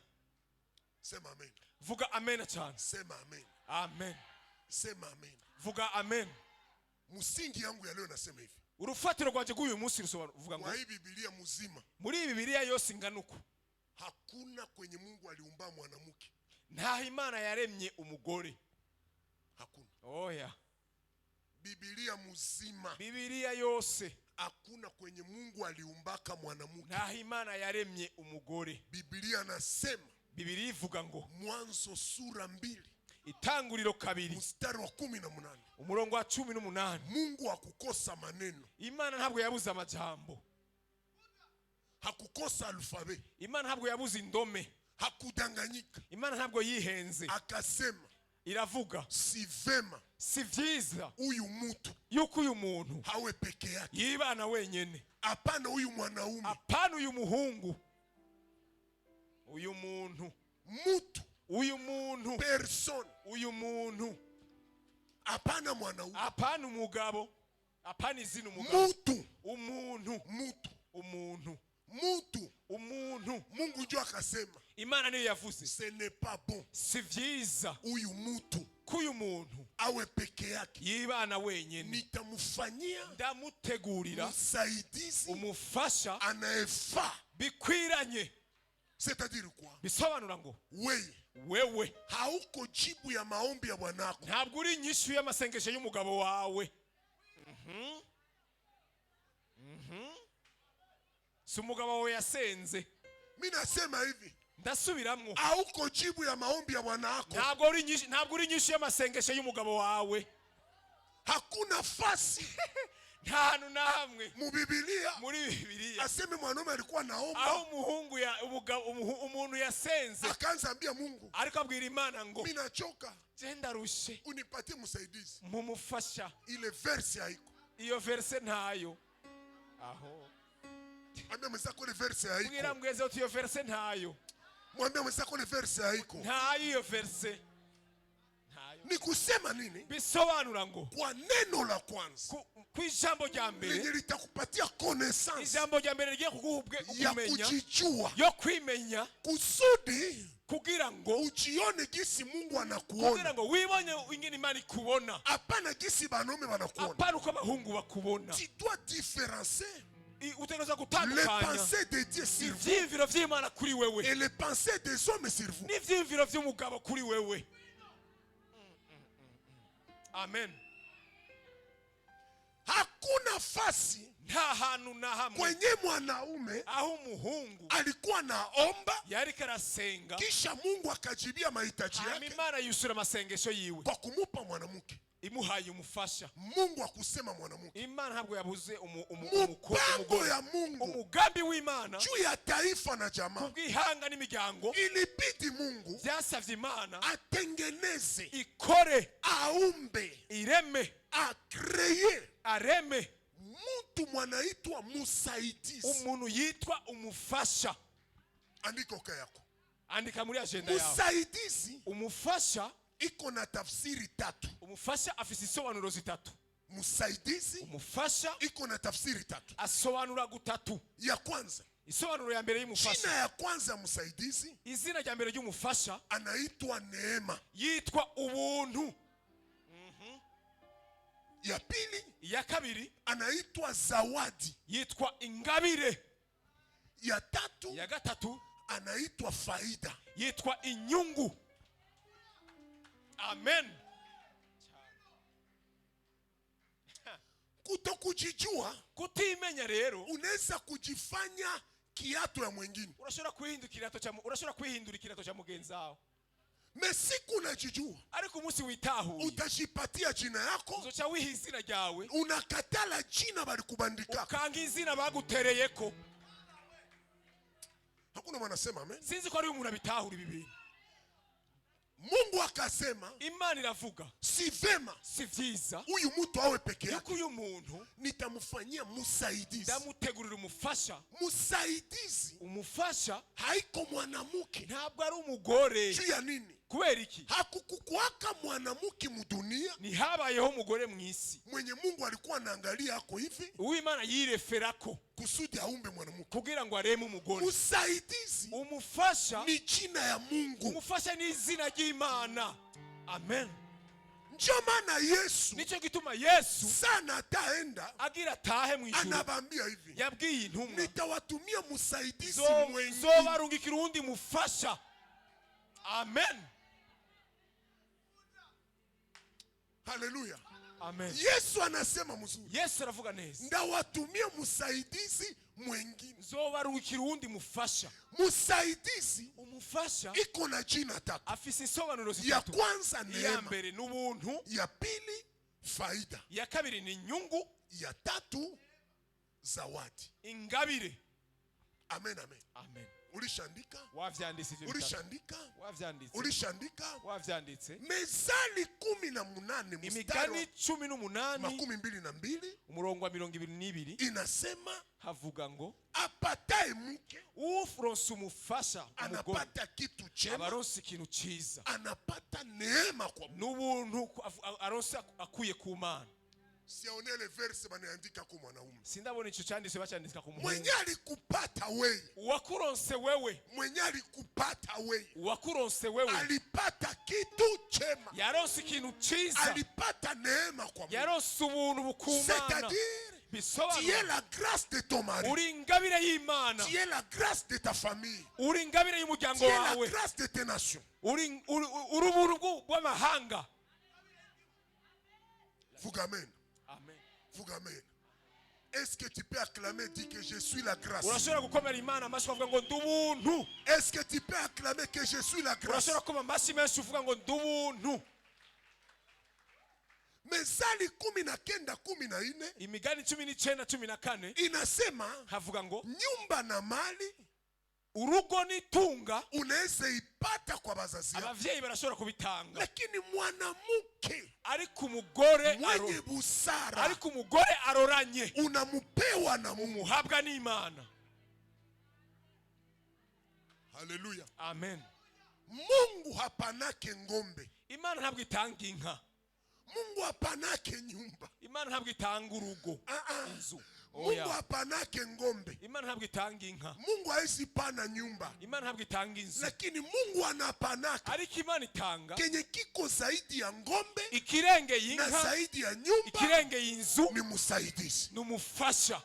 [SPEAKER 1] Sema amen.
[SPEAKER 2] Vuga amen cyane.
[SPEAKER 1] Sema amen.
[SPEAKER 2] Amen.
[SPEAKER 1] Sema amen.
[SPEAKER 2] Vuga amen.
[SPEAKER 1] Msingi yangu ya leo nasema hivi.
[SPEAKER 2] Urufatiro rwanjye rw'uyu munsi rusobanura uvuga ngo
[SPEAKER 1] Kwa hii Biblia mzima
[SPEAKER 2] muri iyi Bibiliya yose ingana uku
[SPEAKER 1] hakuna kwenye Mungu aliumba mwanamke.
[SPEAKER 2] Ntaho Imana yaremye umugore.
[SPEAKER 1] Hakuna.
[SPEAKER 2] Oya.
[SPEAKER 1] Biblia mzima
[SPEAKER 2] Bibiliya yose
[SPEAKER 1] hakuna kwenye Mungu aliumbaka mwanamke.
[SPEAKER 2] Ntaho Imana yaremye umugore.
[SPEAKER 1] Biblia nasema
[SPEAKER 2] Bibiliya ivuga ngo
[SPEAKER 1] Mwanzo sura 2
[SPEAKER 2] Itanguriro 2
[SPEAKER 1] mstari wa 18.
[SPEAKER 2] Umurongo wa 18.
[SPEAKER 1] Mungu hakukosa maneno,
[SPEAKER 2] Imana ntabwo yabuze amajambo.
[SPEAKER 1] Hakukosa alfabe,
[SPEAKER 2] Imana ntabwo yabuze indome.
[SPEAKER 1] Hakudanganyika.
[SPEAKER 2] Imana ntabwo yihenze.
[SPEAKER 1] Akasema
[SPEAKER 2] Iravuga
[SPEAKER 1] si vema
[SPEAKER 2] si vyiza
[SPEAKER 1] huyu mtu
[SPEAKER 2] yuko uyu muntu
[SPEAKER 1] hawe peke yake.
[SPEAKER 2] Yibana wenyene.
[SPEAKER 1] Hapana huyu mwanaume,
[SPEAKER 2] Apana uyu muhungu uyu muntu
[SPEAKER 1] mtu
[SPEAKER 2] uyu muntu
[SPEAKER 1] personne,
[SPEAKER 2] uyu muntu
[SPEAKER 1] hapana mwanaume,
[SPEAKER 2] apana umugabo apana izina umugabo
[SPEAKER 1] mtu
[SPEAKER 2] umuntu
[SPEAKER 1] mtu
[SPEAKER 2] umuntu
[SPEAKER 1] mtu.
[SPEAKER 2] Umuntu.
[SPEAKER 1] Mungu ndio akasema
[SPEAKER 2] Imana niyo yavuze
[SPEAKER 1] ce n'est pas bon
[SPEAKER 2] si vyiza
[SPEAKER 1] huyu mtu
[SPEAKER 2] ko uyu muntu
[SPEAKER 1] awe peke yake,
[SPEAKER 2] yibana wenyene.
[SPEAKER 1] Nitamfanyia
[SPEAKER 2] Ndamutegurira
[SPEAKER 1] msaidizi
[SPEAKER 2] umufasha
[SPEAKER 1] anayefaa.
[SPEAKER 2] Bikwiranye.
[SPEAKER 1] C'est-à-dire quoi?
[SPEAKER 2] Bisobanura ngo
[SPEAKER 1] Wewe
[SPEAKER 2] wewe
[SPEAKER 1] hauko jibu ya maombi ya bwanako.
[SPEAKER 2] Ntabwo uri inyishu y'amasengesho y'umugabo wawe. Si umugabo wawe yasenze.
[SPEAKER 1] Mi nasema hivi,
[SPEAKER 2] Ndasubiramwo,
[SPEAKER 1] hauko jibu ya maombi ya bwanako.
[SPEAKER 2] Ntabwo uri inyishu ntabwo uri inyishu y'amasengesho y'umugabo wawe.
[SPEAKER 1] Hakuna fasi
[SPEAKER 2] Nta hantu na hamwe
[SPEAKER 1] mu Biblia
[SPEAKER 2] muri Bibiliya
[SPEAKER 1] aseme mwanaume alikuwa naomba
[SPEAKER 2] aho umuhungu ya umuntu yasenze
[SPEAKER 1] akaanza ambia Mungu,
[SPEAKER 2] ariko abwira Imana ngo
[SPEAKER 1] mi nachoka,
[SPEAKER 2] je ndarushe
[SPEAKER 1] unipatie msaidizi.
[SPEAKER 2] Mumufasha.
[SPEAKER 1] Ile verse haiko.
[SPEAKER 2] Iyo verse ntayo aho.
[SPEAKER 1] Ambia mwenzako ile verse
[SPEAKER 2] Mbwira
[SPEAKER 1] haiko.
[SPEAKER 2] mweze uti iyo verse ntayo.
[SPEAKER 1] Mwambie mwenzako ile verse haiko.
[SPEAKER 2] Ntayo iyo verse ntayo.
[SPEAKER 1] Ni kusema nini?
[SPEAKER 2] Bisobanura ngo
[SPEAKER 1] Kwa neno la kwanza
[SPEAKER 2] ku ijambo rya mbere
[SPEAKER 1] lenye litakupatia connaissance
[SPEAKER 2] ijambo rya mbere rigiye kuguha
[SPEAKER 1] ya
[SPEAKER 2] kumenya
[SPEAKER 1] kujijua
[SPEAKER 2] yo kwimenya
[SPEAKER 1] kusudi
[SPEAKER 2] Kugira ngo
[SPEAKER 1] ujione gisi Mungu
[SPEAKER 2] kugira
[SPEAKER 1] anakuona,
[SPEAKER 2] ngo wibonye ingene Imana ikubona,
[SPEAKER 1] hapana gisi banaume banakuona.
[SPEAKER 2] Apana uko abahungu bakubona.
[SPEAKER 1] Tu dois différencier
[SPEAKER 2] Utegerezwa
[SPEAKER 1] les
[SPEAKER 2] gutandukanya
[SPEAKER 1] pensées de Dieu sur vous
[SPEAKER 2] ivyiyumviro vy'Imana kuri wewe
[SPEAKER 1] et les pensées des hommes sur vous.
[SPEAKER 2] n'ivyiyumviro vy'umugabo kuri wewe. Amen.
[SPEAKER 1] Hakuna fasi
[SPEAKER 2] Nta hantu na hamwe
[SPEAKER 1] kwenye mwanaume
[SPEAKER 2] aho umuhungu
[SPEAKER 1] alikuwa naomba
[SPEAKER 2] yariko arasenga
[SPEAKER 1] kisha Mungu akajibia mahitaji
[SPEAKER 2] hanyuma
[SPEAKER 1] yake
[SPEAKER 2] Imana yisura amasengesho yiwe
[SPEAKER 1] kwa kumupa mwanamke.
[SPEAKER 2] Imuhaye umufasha.
[SPEAKER 1] Mungu akusema mwanamke.
[SPEAKER 2] Imana ntabwo yabuze
[SPEAKER 1] Mpango
[SPEAKER 2] umugore.
[SPEAKER 1] ya Mungu
[SPEAKER 2] Umugambi w'Imana
[SPEAKER 1] juu ya taifa na jamaa,
[SPEAKER 2] kubw'ihanga n'imiryango,
[SPEAKER 1] ilibidi Mungu
[SPEAKER 2] byasavye Imana
[SPEAKER 1] atengeneze,
[SPEAKER 2] ikore,
[SPEAKER 1] aumbe,
[SPEAKER 2] ireme,
[SPEAKER 1] acreye
[SPEAKER 2] areme
[SPEAKER 1] mtu mwanaitwa musaidizi.
[SPEAKER 2] Umuntu yitwa umufasha.
[SPEAKER 1] Andika oka yako.
[SPEAKER 2] Andika muri agenda yawe.
[SPEAKER 1] Musaidizi
[SPEAKER 2] Umufasha
[SPEAKER 1] iko na tafsiri tatu.
[SPEAKER 2] Umufasha afise isobanuro zitatu.
[SPEAKER 1] Musaidizi
[SPEAKER 2] Umufasha
[SPEAKER 1] iko na tafsiri tatu.
[SPEAKER 2] Asobanura gutatu.
[SPEAKER 1] Ya kwanza,
[SPEAKER 2] Isobanuro ya mbere y'umufasha,
[SPEAKER 1] jina ya kwanza ya msaidizi
[SPEAKER 2] izina rya mbere ry'umufasha
[SPEAKER 1] anaitwa neema.
[SPEAKER 2] Yitwa ubuntu.
[SPEAKER 1] Ya pili
[SPEAKER 2] Iya kabiri
[SPEAKER 1] anaitwa zawadi.
[SPEAKER 2] Yitwa ingabire.
[SPEAKER 1] Ya tatu
[SPEAKER 2] Iya gatatu
[SPEAKER 1] anaitwa faida.
[SPEAKER 2] Yitwa inyungu. Amen.
[SPEAKER 1] Kutokujijua,
[SPEAKER 2] Kutimenya rero,
[SPEAKER 1] unaweza kujifanya kiato ya mwingine.
[SPEAKER 2] Urashobora kwihindura ikirato cya urashobora kwihindura ikirato cya mugenzi wawe.
[SPEAKER 1] Mais siku unajijua,
[SPEAKER 2] Ariko umunsi witahuye,
[SPEAKER 1] utajipatia jina yako,
[SPEAKER 2] uzoca wiha izina ryawe,
[SPEAKER 1] unakatala jina balikubandika.
[SPEAKER 2] Ukanga izina bagutereyeko.
[SPEAKER 1] Hakuna mwanasema amen.
[SPEAKER 2] Sinzi ko ari umuntu abitahura ibi bintu.
[SPEAKER 1] Mungu akasema,
[SPEAKER 2] Imana iravuga,
[SPEAKER 1] si vema
[SPEAKER 2] si vyiza
[SPEAKER 1] huyu mtu awe peke yake,
[SPEAKER 2] yuko uyu muntu
[SPEAKER 1] nitamfanyia musaidizi.
[SPEAKER 2] Ndamutegurira umufasha.
[SPEAKER 1] Musaidizi
[SPEAKER 2] Umufasha
[SPEAKER 1] haiko mwanamke.
[SPEAKER 2] Ntabwo ari umugore.
[SPEAKER 1] Juu ya nini?
[SPEAKER 2] Kubera iki?
[SPEAKER 1] Hakukukwaka mwanamke mudunia
[SPEAKER 2] Ntihabayeho umugore mu isi
[SPEAKER 1] mwenye Mungu alikuwa anaangalia ako hivi
[SPEAKER 2] uw'Imana yireferako
[SPEAKER 1] kusudi aumbe mwanamke.
[SPEAKER 2] Kugira ngo areme umugore.
[SPEAKER 1] Musaidizi
[SPEAKER 2] Umufasha
[SPEAKER 1] ni jina ya Mungu.
[SPEAKER 2] Umufasha ni izina ry'Imana. Amen.
[SPEAKER 1] Ndio maana Yesu
[SPEAKER 2] Nicyo gituma Yesu
[SPEAKER 1] sana ataenda
[SPEAKER 2] agira atahe mu ijuru
[SPEAKER 1] anabambia hivi,
[SPEAKER 2] yabwiye intumwa,
[SPEAKER 1] nitawatumia msaidizi mwengine.
[SPEAKER 2] Nzobarungikira uwundi mufasha. Amen.
[SPEAKER 1] Haleluya!
[SPEAKER 2] Amen.
[SPEAKER 1] Yesu anasema mzuri,
[SPEAKER 2] Yesu aravuga neza,
[SPEAKER 1] ndawatumia msaidizi mwengine.
[SPEAKER 2] Nzobarungikira uwundi mufasha.
[SPEAKER 1] Msaidizi
[SPEAKER 2] Umufasha
[SPEAKER 1] iko na jina tatu.
[SPEAKER 2] Afise insobanuro
[SPEAKER 1] Ya
[SPEAKER 2] zitatu.
[SPEAKER 1] kwanza
[SPEAKER 2] Iya
[SPEAKER 1] neema,
[SPEAKER 2] mbere n'ubuntu,
[SPEAKER 1] ya pili faida,
[SPEAKER 2] iya kabiri ni inyungu,
[SPEAKER 1] ya tatu zawadi.
[SPEAKER 2] Ingabire.
[SPEAKER 1] Amen, amen.
[SPEAKER 2] Amen.
[SPEAKER 1] Ulishandika?
[SPEAKER 2] Wavyanditse ivyo bitatu?
[SPEAKER 1] Ulishandika?
[SPEAKER 2] Wavyanditse?
[SPEAKER 1] Ulishandika?
[SPEAKER 2] Wavyanditse?
[SPEAKER 1] Mezali 18 mstari
[SPEAKER 2] Imigani
[SPEAKER 1] wa
[SPEAKER 2] 18
[SPEAKER 1] 22
[SPEAKER 2] umurongo wa 22
[SPEAKER 1] inasema,
[SPEAKER 2] havuga ngo,
[SPEAKER 1] apataye mke
[SPEAKER 2] uronse umufasha umugore
[SPEAKER 1] anapata kitu chema,
[SPEAKER 2] abaronse ikintu ciza,
[SPEAKER 1] anapata neema kwa Mungu.
[SPEAKER 2] N'ubuntu aronse akuye ku Mana.
[SPEAKER 1] Siaone ile verse banaandika kwa mwanaume.
[SPEAKER 2] Sindabona ico canditse bacandika ku muhungu.
[SPEAKER 1] Mwenye alikupata wewe,
[SPEAKER 2] Uwakuronse wewe,
[SPEAKER 1] mwenye alikupata wewe
[SPEAKER 2] uwakuronse wewe
[SPEAKER 1] alipata kitu chema,
[SPEAKER 2] yaronse ikintu ciza,
[SPEAKER 1] alipata neema kwa Mungu.
[SPEAKER 2] Yaronse ubuntu bukumana.
[SPEAKER 1] C'est-à-dire, tu es
[SPEAKER 2] Bisobanura
[SPEAKER 1] la grâce de ton mari,
[SPEAKER 2] uri ingabire y'Imana,
[SPEAKER 1] tu es la grâce de ta famille,
[SPEAKER 2] uri ingabire y'umuryango
[SPEAKER 1] tu es la
[SPEAKER 2] wawe,
[SPEAKER 1] grâce de tes nations.
[SPEAKER 2] Uri ubuntu bw'amahanga.
[SPEAKER 1] Vuga amen.
[SPEAKER 2] Amen.
[SPEAKER 1] Vuga amen. Est-ce que tu peux acclamer, dire que je suis la grâce?
[SPEAKER 2] Urashobora gukomera Imana amashyi ukavuga ngo ndi ubuntu?
[SPEAKER 1] Est-ce que tu peux acclamer que je suis la grâce?
[SPEAKER 2] Urashobora gukoma amashyi menshi uvuga ngo ndi ubuntu?
[SPEAKER 1] Mezali 19:14
[SPEAKER 2] Imigani 19:14
[SPEAKER 1] inasema,
[SPEAKER 2] havuga ngo,
[SPEAKER 1] nyumba na mali
[SPEAKER 2] urugo n'itunga
[SPEAKER 1] unaweza ipata kwa bazazi yako,
[SPEAKER 2] abavyeyi barashobora kubitanga,
[SPEAKER 1] lakini mwanamke
[SPEAKER 2] ariko umugore
[SPEAKER 1] mwenye busara
[SPEAKER 2] ariko umugore aroranye
[SPEAKER 1] unamupewa na Mungu.
[SPEAKER 2] Umuhabwa n'Imana.
[SPEAKER 1] Haleluya!
[SPEAKER 2] Amen.
[SPEAKER 1] Mungu hapanake ng'ombe,
[SPEAKER 2] Imana ntabwo itanga inka,
[SPEAKER 1] Mungu hapanake nyumba.
[SPEAKER 2] Imana ntabwo itanga urugo,
[SPEAKER 1] Ah, ah.
[SPEAKER 2] inzu.
[SPEAKER 1] Mungu
[SPEAKER 2] Oya.
[SPEAKER 1] hapanake ngombe.
[SPEAKER 2] Imana ntabwo itanga inka.
[SPEAKER 1] Mungu haezi pana nyumba,
[SPEAKER 2] Imana ntabwo itanga inzu,
[SPEAKER 1] lakini Mungu anapanaka
[SPEAKER 2] ariko Imana itanga
[SPEAKER 1] kenye kiko zaidi ya ngombe
[SPEAKER 2] ikirengeye
[SPEAKER 1] na
[SPEAKER 2] inka,
[SPEAKER 1] zaidi ya nyumba,
[SPEAKER 2] ikirengeye inzu,
[SPEAKER 1] ni msaidizi.
[SPEAKER 2] Ni umufasha.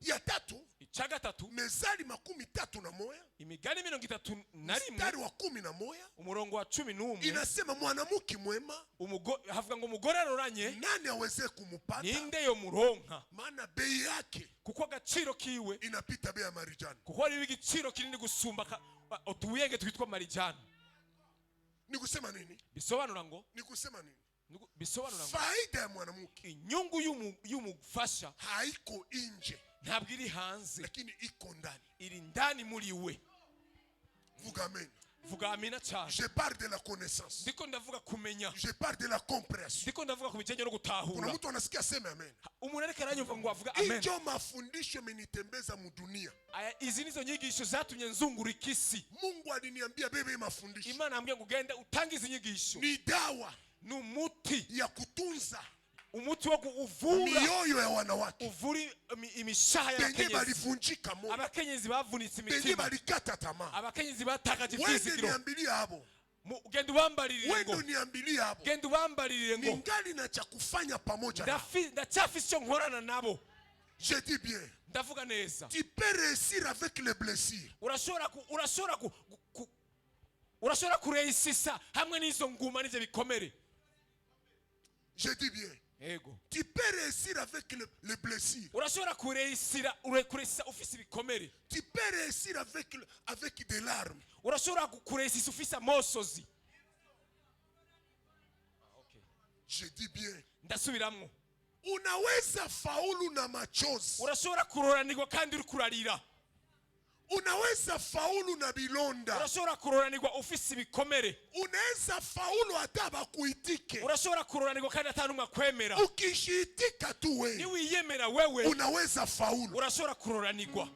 [SPEAKER 1] Ya tatu,
[SPEAKER 2] Icya gatatu,
[SPEAKER 1] Mezali 31,
[SPEAKER 2] Imigani 31,
[SPEAKER 1] mstari wa 11,
[SPEAKER 2] umurongo wa 11,
[SPEAKER 1] inasema mwanamke mwema
[SPEAKER 2] havuga ngo umugore aroranye
[SPEAKER 1] nani aweze kumupata?
[SPEAKER 2] Ninde yo muronka?
[SPEAKER 1] Maana bei yake
[SPEAKER 2] Kuko agaciro kiwe
[SPEAKER 1] inapita bei ya marijani.
[SPEAKER 2] Kuko hariho igiciro kinini gusumba utubuyenge twitwa marijani.
[SPEAKER 1] Ni kusema nini?
[SPEAKER 2] Bisobanura ngo
[SPEAKER 1] Ni kusema nini?
[SPEAKER 2] Bisobanura ngo
[SPEAKER 1] Faida ya mwanamke
[SPEAKER 2] inyungu y'umufasha
[SPEAKER 1] haiko nje,
[SPEAKER 2] ntabwo iri hanze,
[SPEAKER 1] lakini iko ndani.
[SPEAKER 2] Iri ndani muri we.
[SPEAKER 1] Vuga amen.
[SPEAKER 2] Vuga amina cyane.
[SPEAKER 1] Je parle de la connaissance.
[SPEAKER 2] Ndiko ndavuga kumenya.
[SPEAKER 1] Je parle de la compréhension.
[SPEAKER 2] Ndiko ndavuga ku bijyanye no
[SPEAKER 1] Kuna
[SPEAKER 2] gutahura.
[SPEAKER 1] mtu anasikia sema amen.
[SPEAKER 2] Umuntu ariko aranyumva ngo avuga amen.
[SPEAKER 1] Hicho mafundisho imenitembeza mudunia.
[SPEAKER 2] Aya, izi nizo nyigisho zatumye nzungurika isi.
[SPEAKER 1] Mungu aliniambia bebe mafundisho
[SPEAKER 2] Imana yambwiye ngo ugende utange izi nyigisho.
[SPEAKER 1] Ni dawa
[SPEAKER 2] Ni umuti
[SPEAKER 1] ya kutunza
[SPEAKER 2] umuti wo uvura
[SPEAKER 1] mioyo ya wanawake
[SPEAKER 2] uvura imishaha
[SPEAKER 1] benye
[SPEAKER 2] y'abakenyezi,
[SPEAKER 1] balivunjika moyo,
[SPEAKER 2] abakenyezi bavunitse
[SPEAKER 1] benye
[SPEAKER 2] imitima,
[SPEAKER 1] balikata tamaa.
[SPEAKER 2] abakenyezi batakaje
[SPEAKER 1] Wende
[SPEAKER 2] ibyizigiro.
[SPEAKER 1] niambilie abo,
[SPEAKER 2] Genda ubambarire
[SPEAKER 1] wende
[SPEAKER 2] ngo
[SPEAKER 1] uniambilie abo,
[SPEAKER 2] genda ubambarire ngo
[SPEAKER 1] ningali na cha kufanya pamoja nao.
[SPEAKER 2] Ndacyafise icyo nkorana nabo.
[SPEAKER 1] Je dis bien,
[SPEAKER 2] Ndavuga neza,
[SPEAKER 1] tu peux réussir avec les blessures.
[SPEAKER 2] Urashobora kureyisisa hamwe n'izo nguma n'ibyo bikomere.
[SPEAKER 1] Je dis bien,
[SPEAKER 2] Yego.
[SPEAKER 1] tu peux réussir avec les blessures.
[SPEAKER 2] Urashobora kureyisisa ufise ibikomere.
[SPEAKER 1] Tu peux réussir avec des larmes.
[SPEAKER 2] Urashobora kureyisisa ufise amosozi.
[SPEAKER 1] Je dis bien,
[SPEAKER 2] Ndasubiramwo,
[SPEAKER 1] unaweza faulu na machozi,
[SPEAKER 2] urashobora kuroranirwa kandi uri kurarira.
[SPEAKER 1] Unaweza faulu na bilonda,
[SPEAKER 2] Urashobora kuroranirwa ufise ibikomere.
[SPEAKER 1] Unaweza faulu hata bakuitike.
[SPEAKER 2] Urashobora kuroranirwa kandi ata n'umwe akwemera.
[SPEAKER 1] Ukishiitika tu wewe,
[SPEAKER 2] Niwiyemera wewe,
[SPEAKER 1] unaweza faulu.
[SPEAKER 2] Urashobora kuroranirwa.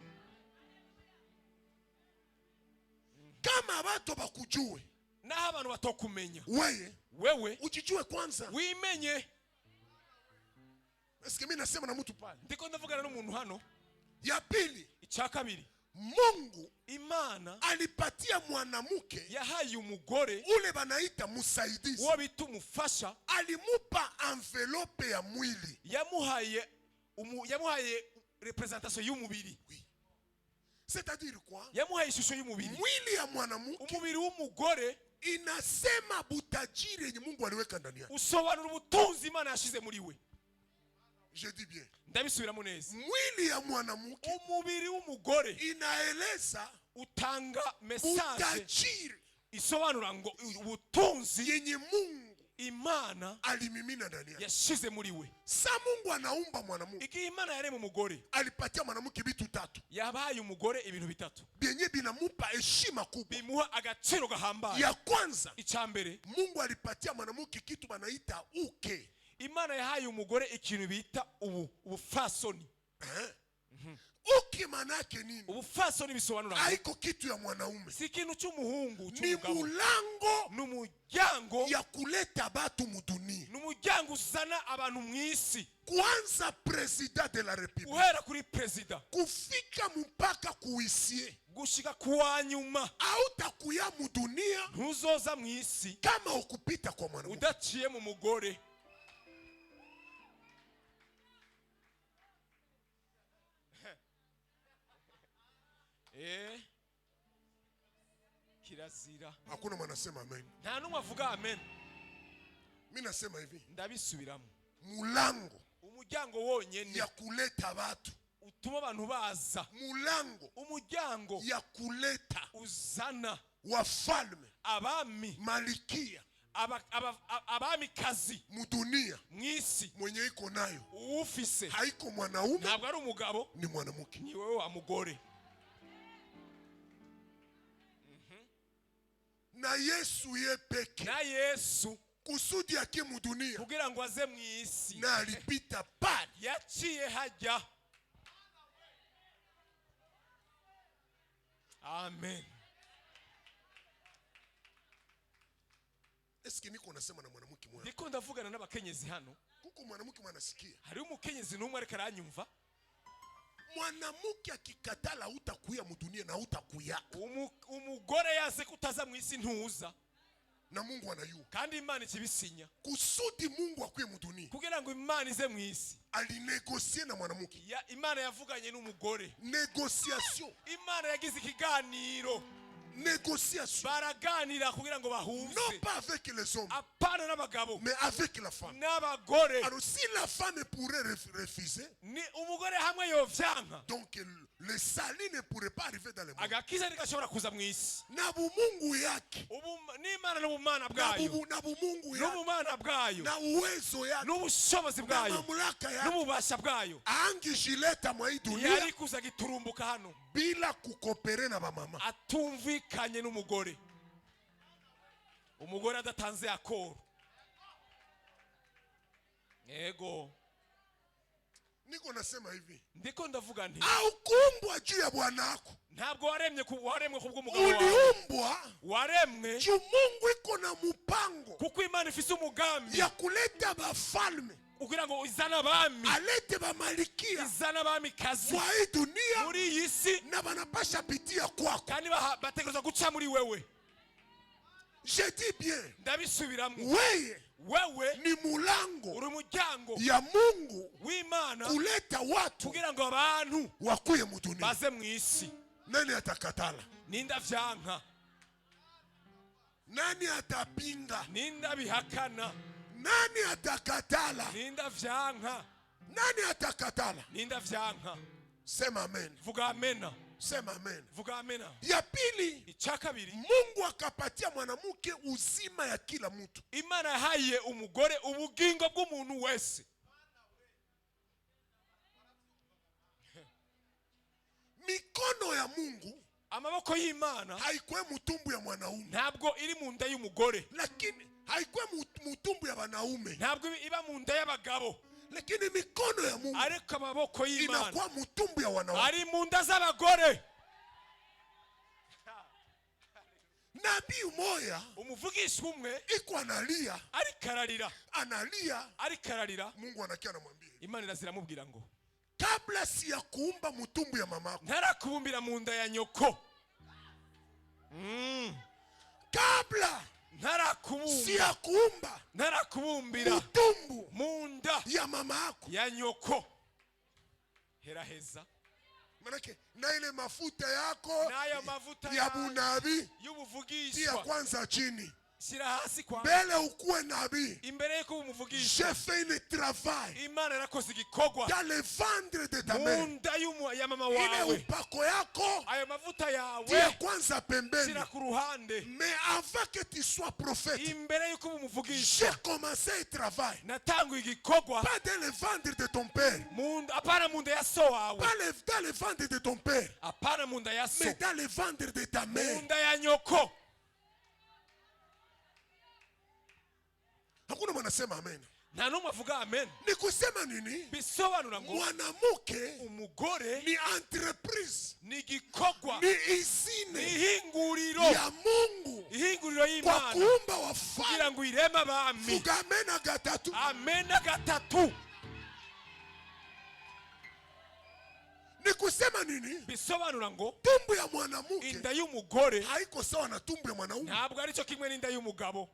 [SPEAKER 1] Kama watu bakujue,
[SPEAKER 2] Naho abantu batokumenya,
[SPEAKER 1] wewe
[SPEAKER 2] wewe
[SPEAKER 1] ujijue kwanza.
[SPEAKER 2] wimenye.
[SPEAKER 1] Eske mimi nasema na mtu pale?
[SPEAKER 2] Ndiko ndavugana n'umuntu hano?
[SPEAKER 1] Ya pili,
[SPEAKER 2] Icya kabiri,
[SPEAKER 1] Mungu
[SPEAKER 2] Imana
[SPEAKER 1] alipatia mwanamke
[SPEAKER 2] yahaye umugore
[SPEAKER 1] ule banaita musaidizi,
[SPEAKER 2] uwo bita umufasha,
[SPEAKER 1] alimupa enveloppe ya mwili.
[SPEAKER 2] Yamuhaye représentation y'umubiri.
[SPEAKER 1] C'est-à-dire quoi?
[SPEAKER 2] Yamuhaye ishusho y'umubiri.
[SPEAKER 1] Mwili ya mwanamke
[SPEAKER 2] Umubiri w'umugore
[SPEAKER 1] inasema butajiri yenye Mungu aliweka ndani yake.
[SPEAKER 2] usobanura ubutunzi Imana yashize muri we.
[SPEAKER 1] Je dis bien,
[SPEAKER 2] Ndabisubiramo neza,
[SPEAKER 1] mwili ya mwanamke
[SPEAKER 2] umubiri w'umugore
[SPEAKER 1] inaeleza
[SPEAKER 2] utanga message
[SPEAKER 1] butajiri
[SPEAKER 2] isobanura ngo ubutunzi
[SPEAKER 1] yenye Mungu
[SPEAKER 2] Imana
[SPEAKER 1] alimimina ndani yake.
[SPEAKER 2] yashize muri we.
[SPEAKER 1] Sa Mungu anaumba mwanamke,
[SPEAKER 2] Igihe Imana yarema umugore,
[SPEAKER 1] alipatia mwanamke vitu tatu
[SPEAKER 2] yabaye umugore ibintu bitatu
[SPEAKER 1] vyenye vinamupa heshima kubwa.
[SPEAKER 2] bimuha agaciro gahambaye.
[SPEAKER 1] Ya kwanza,
[SPEAKER 2] Icya mbere,
[SPEAKER 1] Mungu alipatia mwanamke kitu banaita uke.
[SPEAKER 2] Imana yahaye umugore ikintu bita ubufasoni.
[SPEAKER 1] Eh? Uke maana yake nini?
[SPEAKER 2] Ubufasoni bisobanura ngo
[SPEAKER 1] Haiko kitu ya mwanaume,
[SPEAKER 2] si ikintu cy'umuhungu,
[SPEAKER 1] ni
[SPEAKER 2] cy'umugabo,
[SPEAKER 1] mulango
[SPEAKER 2] ni umuryango
[SPEAKER 1] ya kuleta batu mudunia.
[SPEAKER 2] Ni umuryango uzana abantu mu isi.
[SPEAKER 1] Kwanza président de la république,
[SPEAKER 2] Guhera kuri perezida,
[SPEAKER 1] kufika mpaka kuisie,
[SPEAKER 2] gushika ku wa nyuma,
[SPEAKER 1] hautakuya mudunia
[SPEAKER 2] ntuzoza mu isi
[SPEAKER 1] kama ukupita kwa mwanamke.
[SPEAKER 2] Udaciye mu mugore. Kirazira.
[SPEAKER 1] Hakuna mwanasema amen.
[SPEAKER 2] Nta n'umwe avuga amen.
[SPEAKER 1] Mi nasema hivi,
[SPEAKER 2] Ndabisubiramo,
[SPEAKER 1] mulango
[SPEAKER 2] umuryango wonyene
[SPEAKER 1] ya kuleta watu,
[SPEAKER 2] utuma abantu baza,
[SPEAKER 1] mulango
[SPEAKER 2] umuryango
[SPEAKER 1] ya kuleta
[SPEAKER 2] uzana
[SPEAKER 1] wafalme,
[SPEAKER 2] abami,
[SPEAKER 1] malikia
[SPEAKER 2] abamikazi
[SPEAKER 1] mudunia,
[SPEAKER 2] mu isi,
[SPEAKER 1] mwenye iko nayo
[SPEAKER 2] uwufise
[SPEAKER 1] haiko mwanaume,
[SPEAKER 2] ntabwo ari umugabo,
[SPEAKER 1] ni mwanamke.
[SPEAKER 2] Ni wowe wa mugore.
[SPEAKER 1] Na Yesu ye peke,
[SPEAKER 2] Na Yesu
[SPEAKER 1] kusudi yake mudunia,
[SPEAKER 2] kugira ngo aze mu isi,
[SPEAKER 1] na alipita pale.
[SPEAKER 2] Yaciye hajya. Amen.
[SPEAKER 1] Eske niko nasema na mwanamke mmoja?
[SPEAKER 2] Ndiko ndavugana n'abakenyezi hano.
[SPEAKER 1] Kuko mwanamke mwanasikia.
[SPEAKER 2] Hariho umukenyezi n'umwe ariko aranyumva.
[SPEAKER 1] Mwanamke akikatala utakuya mudunia na utakuya.
[SPEAKER 2] Umugore yaze kutaza mu isi ntuza.
[SPEAKER 1] Na Mungu anayua.
[SPEAKER 2] Kandi Imana ikibisinya.
[SPEAKER 1] Kusudi Mungu akuye mudunia.
[SPEAKER 2] Kugira ngo Imana ize mu isi.
[SPEAKER 1] Alinégocie na mwanamke.
[SPEAKER 2] Ya, Imana yavuganye n'umugore.
[SPEAKER 1] Négociation.
[SPEAKER 2] Imana yagize ikiganiro.
[SPEAKER 1] Négociation.
[SPEAKER 2] Baraganira kugira ngo bahuze.
[SPEAKER 1] Non pas avec les hommes,
[SPEAKER 2] Apana n'abagabo,
[SPEAKER 1] mais avec la femme.
[SPEAKER 2] N'abagore.
[SPEAKER 1] Alors si la femme pourrait refuser,
[SPEAKER 2] Ni umugore hamwe yovyanka,
[SPEAKER 1] donc le salut ne pourrait pas arriver dans le monde.
[SPEAKER 2] Agakiza ntigashobora kuza mu isi.
[SPEAKER 1] Na bumungu yake,
[SPEAKER 2] N'Imana n'ubumana
[SPEAKER 1] na,
[SPEAKER 2] bwayo,
[SPEAKER 1] na bumungu yake,
[SPEAKER 2] n'ubumana bwayo,
[SPEAKER 1] na uwezo yake,
[SPEAKER 2] n'ubushobozi
[SPEAKER 1] na
[SPEAKER 2] bwayo,
[SPEAKER 1] mamlaka yake,
[SPEAKER 2] n'ububasha bwayo,
[SPEAKER 1] angijileta mwa hii dunia
[SPEAKER 2] yari kuza giturumbuka hano
[SPEAKER 1] bila kucoopérer na bamama.
[SPEAKER 2] Atumvikanye n'umugore, umugore adatanze accord, yego.
[SPEAKER 1] Niko nasema hivi,
[SPEAKER 2] Ndiko ndavuga nti
[SPEAKER 1] haukuumbwa juu ya bwana wako,
[SPEAKER 2] ntabwo waremye waremwe kubw'umugabo wawe.
[SPEAKER 1] Uliumbwa
[SPEAKER 2] Waremwe
[SPEAKER 1] juu Mungu iko na mupango
[SPEAKER 2] kuko Imana ifise umugambi
[SPEAKER 1] ya kuleta bafalme,
[SPEAKER 2] kugira ngo izane abami,
[SPEAKER 1] alete bamalikia
[SPEAKER 2] izane abamikazi
[SPEAKER 1] mwa hii dunia
[SPEAKER 2] muri iyi si,
[SPEAKER 1] na banapasha pitia kwako.
[SPEAKER 2] Kandi bategerezwa guca muri wewe.
[SPEAKER 1] Je dis bien,
[SPEAKER 2] Ndabisubiramo,
[SPEAKER 1] weye
[SPEAKER 2] wewe
[SPEAKER 1] ni mulango
[SPEAKER 2] uri umuryango
[SPEAKER 1] ya Mungu
[SPEAKER 2] w'Imana
[SPEAKER 1] kuleta watu
[SPEAKER 2] kugira ngo abantu
[SPEAKER 1] wakuye mudunia.
[SPEAKER 2] baze mu isi.
[SPEAKER 1] Nani atakatala?
[SPEAKER 2] Ninde avyanka?
[SPEAKER 1] Nani atapinga?
[SPEAKER 2] Ninde abihakana?
[SPEAKER 1] Nani atakatala?
[SPEAKER 2] Ninde avyanka?
[SPEAKER 1] Nani atakatala?
[SPEAKER 2] Ninde avyanka?
[SPEAKER 1] Sema amen.
[SPEAKER 2] Vuga amena.
[SPEAKER 1] Sema amen.
[SPEAKER 2] Vuga amena.
[SPEAKER 1] Ya pili,
[SPEAKER 2] Icya kabiri,
[SPEAKER 1] Mungu akapatia mwanamke uzima ya kila mtu.
[SPEAKER 2] Imana yahaye umugore ubugingo bw'umuntu wese.
[SPEAKER 1] Mikono ya Mungu
[SPEAKER 2] Amaboko y'Imana
[SPEAKER 1] haikuwe mutumbu ya mwanaume,
[SPEAKER 2] ntabwo iri mu nda y'umugore,
[SPEAKER 1] lakini haikuwe mutumbu ya wanaume,
[SPEAKER 2] ntabwo iba mu nda y'abagabo,
[SPEAKER 1] lakini mikono ya Mungu
[SPEAKER 2] ariko amaboko y'Imana
[SPEAKER 1] inakuwa mutumbu ya wanawake.
[SPEAKER 2] Ari mu nda z'abagore.
[SPEAKER 1] Nabii moya
[SPEAKER 2] Umuvugisha umwe
[SPEAKER 1] iko analia,
[SPEAKER 2] ariko ararira,
[SPEAKER 1] analia,
[SPEAKER 2] ariko ararira,
[SPEAKER 1] Mungu anakia anamwambia hivi,
[SPEAKER 2] Imana iraziramubwira ngo
[SPEAKER 1] kabla si ya kuumba mutumbu ya mamako,
[SPEAKER 2] ntarakubumbira mu nda ya nyoko,
[SPEAKER 1] kabla si
[SPEAKER 2] ntarakubumbira,
[SPEAKER 1] ya kuumba
[SPEAKER 2] ntarakubumbira
[SPEAKER 1] mutumbu
[SPEAKER 2] mu nda
[SPEAKER 1] ya mama yako,
[SPEAKER 2] ya nyoko, heraheza.
[SPEAKER 1] Manake na ile mafuta yako
[SPEAKER 2] N'ayo mavuta
[SPEAKER 1] ya
[SPEAKER 2] yawe
[SPEAKER 1] bunabii tia
[SPEAKER 2] y'ubuvugishwa
[SPEAKER 1] kwanza chini,
[SPEAKER 2] shyira hasi kwa
[SPEAKER 1] mbele ukuwe nabii.
[SPEAKER 2] Imbere y'uko uba umuvugisha,
[SPEAKER 1] J'ai fait le travail
[SPEAKER 2] Imana yarakoze igikorwa
[SPEAKER 1] dans le ventre de ta
[SPEAKER 2] mu
[SPEAKER 1] mère.
[SPEAKER 2] nda ya mama
[SPEAKER 1] Ile
[SPEAKER 2] wawe.
[SPEAKER 1] upako yako
[SPEAKER 2] Ayo mavuta yawe
[SPEAKER 1] tia kwanza pembeni.
[SPEAKER 2] shyira ku ruhande.
[SPEAKER 1] Mais avant que tu sois prophète,
[SPEAKER 2] Imbere y'uko uba umuvugisha,
[SPEAKER 1] j'ai commencé un travail.
[SPEAKER 2] Natanguye igikorwa.
[SPEAKER 1] Pas dans le ventre de ton père,
[SPEAKER 2] Mu nda, apana mu nda ya so wawe,
[SPEAKER 1] pas dans le ventre de ton père,
[SPEAKER 2] apana mu nda ya so,
[SPEAKER 1] mais dans le ventre de ta
[SPEAKER 2] mu
[SPEAKER 1] mère.
[SPEAKER 2] nda ya nyoko.
[SPEAKER 1] Hakuna mwanasema amen.
[SPEAKER 2] Nta n'umwe avuga amen.
[SPEAKER 1] Ni kusema nini?
[SPEAKER 2] Bisobanura ngo
[SPEAKER 1] Mwanamke
[SPEAKER 2] umugore
[SPEAKER 1] ni entreprise,
[SPEAKER 2] ni igikorwa,
[SPEAKER 1] ni
[SPEAKER 2] ni
[SPEAKER 1] usine
[SPEAKER 2] ihinguriro,
[SPEAKER 1] ya Mungu
[SPEAKER 2] ihinguriro
[SPEAKER 1] kwa
[SPEAKER 2] y'Imana
[SPEAKER 1] kuumba wafalme.
[SPEAKER 2] Kugira ngo ireme abami.
[SPEAKER 1] Vuga amena gatatu.
[SPEAKER 2] Amena gatatu.
[SPEAKER 1] Ni kusema nini?
[SPEAKER 2] Bisobanura ngo
[SPEAKER 1] Tumbu ya mwanamke
[SPEAKER 2] inda y'umugore
[SPEAKER 1] haiko sawa na tumbu ya mwanaume.
[SPEAKER 2] Ntabwo aricyo kimwe n'inda y'umugabo.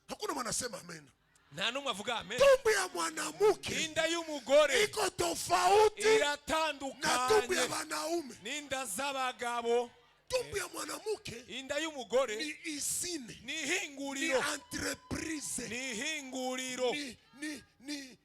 [SPEAKER 1] Hakuna mwanasema amen.
[SPEAKER 2] Nta n'umwe avuga amen.
[SPEAKER 1] Tumbu ya mwanamke
[SPEAKER 2] Inda y'umugore
[SPEAKER 1] iko tofauti na tumbu ya
[SPEAKER 2] iratandukanye
[SPEAKER 1] wanaume.
[SPEAKER 2] N'inda z'abagabo.
[SPEAKER 1] Tumbu ya mwanamke
[SPEAKER 2] Inda y'umugore
[SPEAKER 1] ni usine,
[SPEAKER 2] ni
[SPEAKER 1] ni
[SPEAKER 2] ihinguriro,
[SPEAKER 1] entreprise,
[SPEAKER 2] ni ihinguriro,